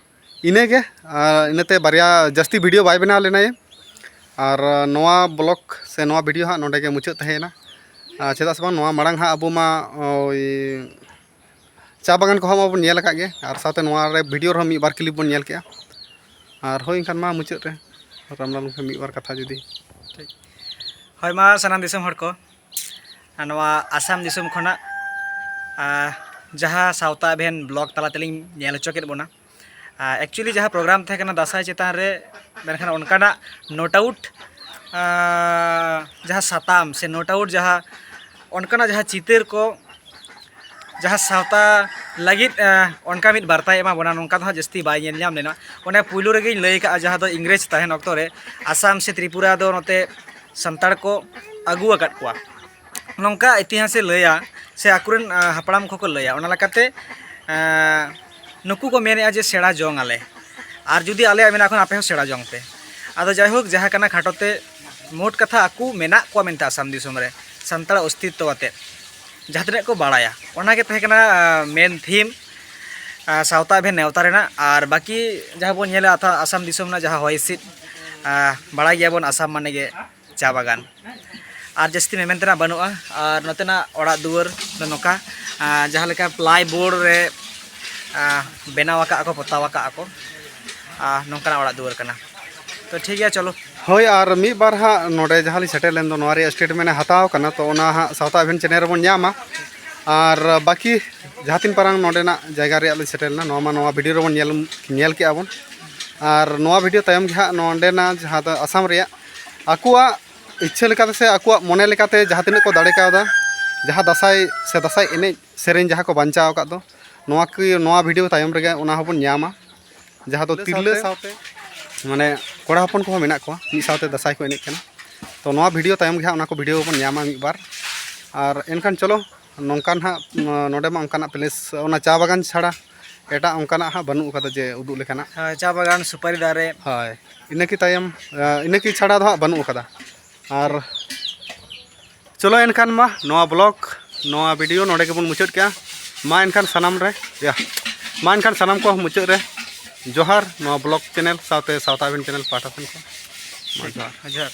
ᱤᱱᱟᱹᱜᱮ, ᱟᱨ ᱤᱱᱟᱹᱛᱮ ᱵᱟᱨᱭᱟ ᱡᱟᱹᱥᱛᱤ video ᱵᱟᱭ ᱵᱮᱱᱟᱣ ᱞᱮᱱᱟᱭ᱾ ᱟᱨ ᱱᱚᱣᱟ vlog ᱥᱮ ᱱᱚᱣᱟ video ᱦᱟᱸᱜ ᱱᱚᱰᱮ ᱜᱮ ᱢᱩᱪᱟᱹᱫ ᱛᱟᱦᱮᱸᱭᱮᱱᱟ᱾ ᱟᱨ ᱪᱮᱫᱟᱜ ᱥᱮ ᱵᱟᱝ, ᱱᱚᱣᱟ ᱢᱟᱲᱟᱝ ᱦᱟᱸᱜ ᱟᱵᱚ ᱢᱟ ᱳᱭ ᱪᱟ ᱵᱟᱜᱟᱱ ᱠᱚᱦᱚᱸ ᱢᱟᱵᱚᱱ ᱧᱮᱞ ᱟᱠᱟᱫ ᱜᱮ, ᱟᱨ ᱥᱟᱶᱛᱮ ᱱᱚᱣᱟ ᱨᱮ video ᱨᱮᱦᱚᱸ ᱢᱤᱫ ᱵᱟᱨ clip ᱵᱚᱱ ᱧᱮᱞ ᱠᱮᱜᱼᱟ᱾ ᱟᱨ ᱦᱳᱭ, ᱮᱱᱠᱷᱟᱱ ᱢᱟ ᱢᱩᱪᱟᱹᱫ ᱨᱮ ᱨᱟᱢᱞᱟᱞ ᱜᱚᱢᱠᱮ ᱢᱤᱫ ᱵᱟᱨ ᱠᱟᱛᱷᱟ ᱡᱩᱫᱤ᱾ ᱴᱷᱤᱠ᱾ ᱦᱳᱭ, ᱢᱟ ᱥᱟᱱᱟᱢ ᱫᱤᱥᱚᱢ ᱦᱚᱲ ᱠᱚ, ᱟᱨ ᱱᱚᱣᱟ ᱟᱥᱟᱢ ᱫᱤᱥᱚᱢ ᱠᱷᱚᱱᱟᱜ, ᱟᱨ ᱡᱟᱦᱟᱸ ᱥᱟᱶᱛᱟ ᱮᱵᱷᱮᱱ vlog ᱛᱟᱞᱟ ᱛᱮᱞᱤᱧ ᱧᱮᱞ ᱦᱚᱪᱚ ᱠᱮᱫ ᱵᱚᱱᱟ, ᱟᱨ actually ᱡᱟᱦᱟᱸ program ᱛᱟᱦᱮᱸ ᱠᱟᱱᱟ ᱫᱟᱸᱥᱟᱭ ᱪᱮᱛᱟᱱ ᱨᱮ, ᱢᱮᱱᱠᱷᱟᱱ ᱚᱱᱠᱟᱱᱟᱜ no doubt, ᱟᱸ, ᱡᱟᱦᱟᱸ ᱥᱟᱛᱟᱢ ᱥᱮ ᱱᱳᱴ ᱟᱣᱩᱴ, ᱡᱟᱦᱟᱸ ᱚᱱᱠᱟᱱᱟᱜ ᱡᱟᱦᱟᱸ ᱪᱤᱛᱟᱹᱨ ᱠᱚ, ᱡᱟᱦᱟᱸ ᱥᱟᱶᱛᱟ ᱞᱟᱹᱜᱤᱫ, ᱟᱸ, ᱚᱱᱠᱟ ᱢᱤᱫ ᱵᱟᱨᱛᱟᱭ ᱮᱢᱟ ᱵᱚᱱᱟ, ᱱᱚᱝᱠᱟ ᱫᱚ ᱦᱟᱸᱜ ᱡᱟᱹᱥᱛᱤ ᱵᱟᱭ ᱧᱮᱞ ᱧᱟᱢ ᱞᱮᱱᱟ᱾ ᱚᱱᱮ ᱯᱩᱭᱞᱩ ᱨᱮᱜᱮᱧ ᱞᱟᱹᱭ ᱠᱟᱜᱼᱟ, ᱡᱟᱦᱟᱸ ᱫᱚ ᱤᱝᱨᱮᱡᱽ ᱛᱟᱦᱮᱱ ᱚᱠᱛᱚ ᱨᱮ ᱟᱥᱟᱢ ᱥᱮ ᱛᱨᱤᱯᱩᱨᱟ ᱫᱚ ᱱᱚᱛᱮ ᱥᱟᱱᱛᱟᱲ ᱠᱚ ᱟᱹᱜᱩ ᱟᱠᱟᱫ ᱠᱚᱣᱟ, ᱱᱚᱝᱠᱟ ᱤᱛᱤᱦᱟᱥᱮ ᱞᱟᱹᱭᱟ ᱥᱮ ᱟᱠᱚᱨᱮᱱ, ᱟᱸ, ᱦᱟᱯᱲᱟᱢ ᱠᱚᱠᱚ ᱞᱟᱹᱭᱟ᱾ ᱚᱱᱟ ᱞᱮᱠᱟᱛᱮ, ᱟᱸ, ᱱᱩᱠᱩ ᱠᱚ ᱢᱮᱱᱮᱫᱼᱟ ᱡᱮ ᱥᱮᱬᱟ ᱡᱚᱝ ᱟᱞᱮ, ᱟᱨ ᱡᱩᱫᱤ ᱟᱞᱮᱭᱟᱜ ᱢᱮᱱᱟᱜ ᱠᱷᱟᱱ ᱟᱯᱮ ᱦᱚᱸ ᱥᱮᱬᱟ ᱡᱚᱝ ᱯᱮ᱾ ᱟᱫᱚ ᱡᱟᱭᱦᱳᱠ, ᱡᱟᱦᱟᱸ ᱠᱟᱱᱟ ᱠᱷᱟᱴᱚ ᱛᱮ, ᱢᱳᱴ ᱠᱟᱛᱷᱟ ᱟᱠᱚ ᱢᱮᱱᱟᱜ ᱠᱚᱣᱟ ᱢᱮᱱᱛᱮ ᱟᱥᱟᱢ ᱫᱤᱥᱚᱢ ᱨᱮ ᱥᱟᱱᱛᱟᱲ ᱚᱥᱛᱤᱛᱛᱚ ᱟᱛᱮᱫ ᱡᱟᱦᱟᱸ ᱛᱤᱱᱟᱹᱜ ᱠᱚ ᱵᱟᱲᱟᱭᱟ, ᱚᱱᱟ ᱜᱮ ᱛᱟᱦᱮᱸ ᱠᱟᱱᱟ, ᱟᱸ, ᱢᱮᱱ ᱛᱷᱤᱢ, ᱟᱸ, ᱥᱟᱶᱛᱟ ᱮᱵᱷᱮᱱ ᱱᱮᱣᱛᱟ ᱨᱮᱱᱟᱜ᱾ ᱟᱨ ᱵᱟᱹᱠᱤ ᱡᱟᱦᱟᱸ ᱵᱚᱱ ᱧᱮᱞᱟ ᱟᱛᱷᱟ-, ᱟᱥᱟᱢ ᱫᱤᱥᱚᱢ ᱨᱮᱱᱟᱜ ᱡᱟᱦᱟᱸ ᱦᱚᱭ ᱦᱤᱸᱥᱤᱫ, ᱟᱸ, ᱵᱟᱲᱟᱭ ᱜᱮᱭᱟᱵᱚᱱ ᱟᱥᱟᱢ ᱢᱟᱱᱮ ᱜᱮ ᱪᱟ ᱵᱟᱜᱟᱱ᱾ ᱟᱨ ᱡᱟᱹᱥᱛᱤ ᱢᱮᱢᱮᱱ ᱛᱮᱱᱟᱜ ᱵᱟᱹᱱᱩᱜᱼᱟ᱾ ᱟᱨ ᱱᱚᱛᱮᱱᱟᱜ ᱚᱲᱟᱜ ᱫᱩᱣᱟᱹᱨ ᱫᱚ ᱱᱚᱝᱠᱟ, ᱟᱸ, ᱡᱟᱦᱟᱸ ᱞᱮᱠᱟ ᱯᱞᱟᱭ ᱵᱳᱨᱰ ᱨᱮ, ᱟᱸ, ᱵᱮᱱᱟᱣ ᱟᱠᱟᱫ ᱠᱚ, ᱯᱚᱛᱟᱣ ᱟᱠᱟᱫ ᱠᱚ, ᱟᱸ, ᱱᱚᱝᱠᱟᱱᱟᱜ ᱚᱲᱟᱜ ᱫᱩᱣᱟᱹᱨ ᱠᱟᱱᱟ᱾ ᱛᱚ ᱴᱷᱤᱠ ᱜᱮᱭᱟ, ᱪᱚᱞᱚ᱾ ᱦᱳᱭ, ᱟᱨ ᱢᱤᱫ ᱵᱟᱨ ᱦᱟᱸᱜ ᱱᱚᱰᱮ ᱡᱟᱦᱟᱸ ᱞᱤᱧ ᱥᱮᱴᱮᱨ ᱞᱮᱱ ᱫᱚ, ᱱᱚᱣᱟ ᱨᱮᱭᱟᱜ ᱥᱴᱮᱴᱢᱮᱱᱴ ᱮ ᱦᱟᱛᱟᱣ ᱠᱟᱱᱟ, ᱛᱚ ᱚᱱᱟ ᱦᱟᱸᱜ ᱥᱟᱶᱛᱟ ᱮᱵᱷᱮᱱ ᱪᱮᱱᱮᱞ ᱨᱮᱵᱚᱱ ᱧᱟᱢᱟ᱾ ᱟᱨ ᱵᱟᱹᱠᱤ ᱡᱟᱦᱟᱸ ᱛᱤᱱ ᱯᱟᱨᱟᱝ ᱱᱚᱰᱮᱱᱟᱜ ᱡᱟᱭᱜᱟ ᱨᱮᱭᱟᱜ ᱞᱤᱧ ᱥᱮᱴᱮᱨ ᱞᱮᱱᱟ, ᱱᱚᱣᱟ ᱢᱟ ᱱᱚᱣᱟ ᱵᱷᱤᱰᱤᱭᱳ ᱨᱮᱵᱚᱱ ᱧᱮᱞ, ᱧᱮᱞ ᱠᱮᱜᱼᱟ ᱵᱚᱱ᱾ ᱟᱨ ᱱᱚᱣᱟ ᱵᱷᱤᱰᱤᱭᱳ ᱛᱟᱭᱚᱢ ᱜᱮ ᱦᱟᱸᱜ ᱱᱚᱰᱮᱱᱟᱜ ᱡᱟᱦᱟᱸ ᱫᱚ ᱟᱥᱟᱢ ᱨᱮᱭᱟᱜ ᱟᱠᱚᱣᱟᱜ ᱤᱪᱪᱷᱟᱹ ᱞᱮᱠᱟᱛᱮ ᱥᱮ ᱟᱠᱚᱣᱟᱜ ᱢᱚᱱᱮ ᱞᱮᱠᱟᱛᱮ ᱡᱟᱦᱟᱸ ᱛᱤᱱᱟᱹᱜ ᱠᱚ ᱫᱟᱲᱮ ᱠᱟᱣᱫᱟ, ᱡᱟᱦᱟᱸ ᱫᱟᱸᱥᱟᱭ ᱥᱮ ᱫᱟᱸᱥᱟᱭ ᱮᱱᱮᱡ ᱥᱮᱨᱮᱧ ᱡᱟᱦᱟᱸ ᱠᱚ ᱵᱟᱧᱪᱟᱣ ᱟᱠᱟᱫ ᱫᱚ, ᱱᱚᱣᱟ ᱠᱤ, ᱱᱚᱣᱟ ᱵᱷᱤᱰᱤᱭᱳ ᱛᱟᱭᱚᱢ ᱨᱮᱜᱮ ᱚᱱᱟ ᱦᱚᱸᱵᱚᱱ ᱧᱟᱢᱟ᱾ ᱡᱟᱦᱟᱸ ᱫᱚ ᱛᱤᱨᱞᱟᱹ ᱥᱟᱶᱛᱮ, ᱢᱟᱱᱮ, ᱠᱚᱲᱟ ᱦᱚᱯᱚᱱ ᱠᱚᱦᱚᱸ ᱢᱮᱱᱟᱜ ᱠᱚᱣᱟ, ᱢᱤᱫ ᱥᱟᱶᱛᱮ ᱫᱟᱸᱥᱟᱭ ᱠᱚ ᱮᱱᱮᱡ ᱠᱟᱱᱟ᱾ ᱛᱚ ᱱᱚᱣᱟ ᱵᱷᱤᱰᱤᱭᱳ ᱛᱟᱭᱚᱢ ᱜᱮ ᱦᱟᱸᱜ ᱚᱱᱟ ᱠᱚ ᱵᱷᱤᱰᱤᱭᱳ ᱵᱚᱱ ᱧᱟᱢᱟ ᱢᱤᱫ ᱵᱟᱨ᱾ ᱟᱨ ᱮᱱᱠᱷᱟᱱ ᱪᱚᱞᱚ, ᱱᱚᱝᱠᱟᱱ ᱦᱟᱸᱜ, ᱱᱚᱰᱮ ᱢᱟ ᱚᱱᱠᱟᱱᱟᱜ ᱯᱞᱮᱥ, ᱚᱱᱟ ᱪᱟ ᱵᱟᱜᱟᱱ ᱪᱷᱟᱲᱟ ᱮᱴᱟᱜ ᱚᱱᱠᱟᱱᱟᱜ ᱦᱟᱸᱜ ᱵᱟᱹᱱᱩᱜ ᱟᱠᱟᱫᱟ ᱡᱮ ᱩᱫᱩᱜ ᱞᱮᱠᱟᱱᱟᱜ᱾ ᱦᱮᱸ, ᱪᱟ ᱵᱟᱜᱟᱱ, ᱥᱩᱯᱟᱨᱤ ᱫᱟᱨᱮ᱾ ᱦᱳᱭ, ᱤᱱᱟᱹ ᱠᱤ ᱛᱟᱭᱚᱢ, ᱟᱸ, ᱤᱱᱟᱹ ᱠᱤ ᱪᱷᱟᱲᱟ ᱫᱚ ᱦᱟᱸᱜ ᱵᱟᱹᱱᱩᱜ ᱟᱠᱟᱫᱟ᱾ ᱟᱨ ᱪᱚᱞᱚ ᱮᱱᱠᱷᱟᱱ ᱢᱟ ᱱᱚᱣᱟ ᱵᱞᱚᱜ, ᱱᱚᱣᱟ ᱵᱷᱤᱰᱤᱭᱳ ᱱᱚᱰᱮ ᱜᱮᱵᱚᱱ ᱢᱩᱪᱟᱹᱫ ᱠᱮᱜᱼᱟ᱾ ᱢᱟ ᱮᱱᱠᱷᱟᱱ ᱥᱟᱱᱟᱢ ᱨᱮ, ᱭᱟ, ᱢᱟ ᱮᱱᱠᱷᱟᱱ ᱥᱟᱱᱟᱢ ᱠᱚ ᱢᱩᱪᱟᱹᱫ ᱨᱮ ᱡᱚᱦᱟᱨ, ᱱᱚᱣᱟ ᱵᱞᱚᱜ ᱪᱮᱱᱮᱞ ᱥᱟᱶᱛᱮ ᱥᱟᱶᱛᱟ ᱮᱵᱷᱮᱱ ᱪᱮᱱᱮᱞ ᱯᱟᱦᱴᱟ ᱥᱮᱱ ᱠᱷᱚᱱ᱾ ᱢᱟ ᱡᱚᱦᱟᱨ᱾ ᱡᱚᱦᱟᱨ᱾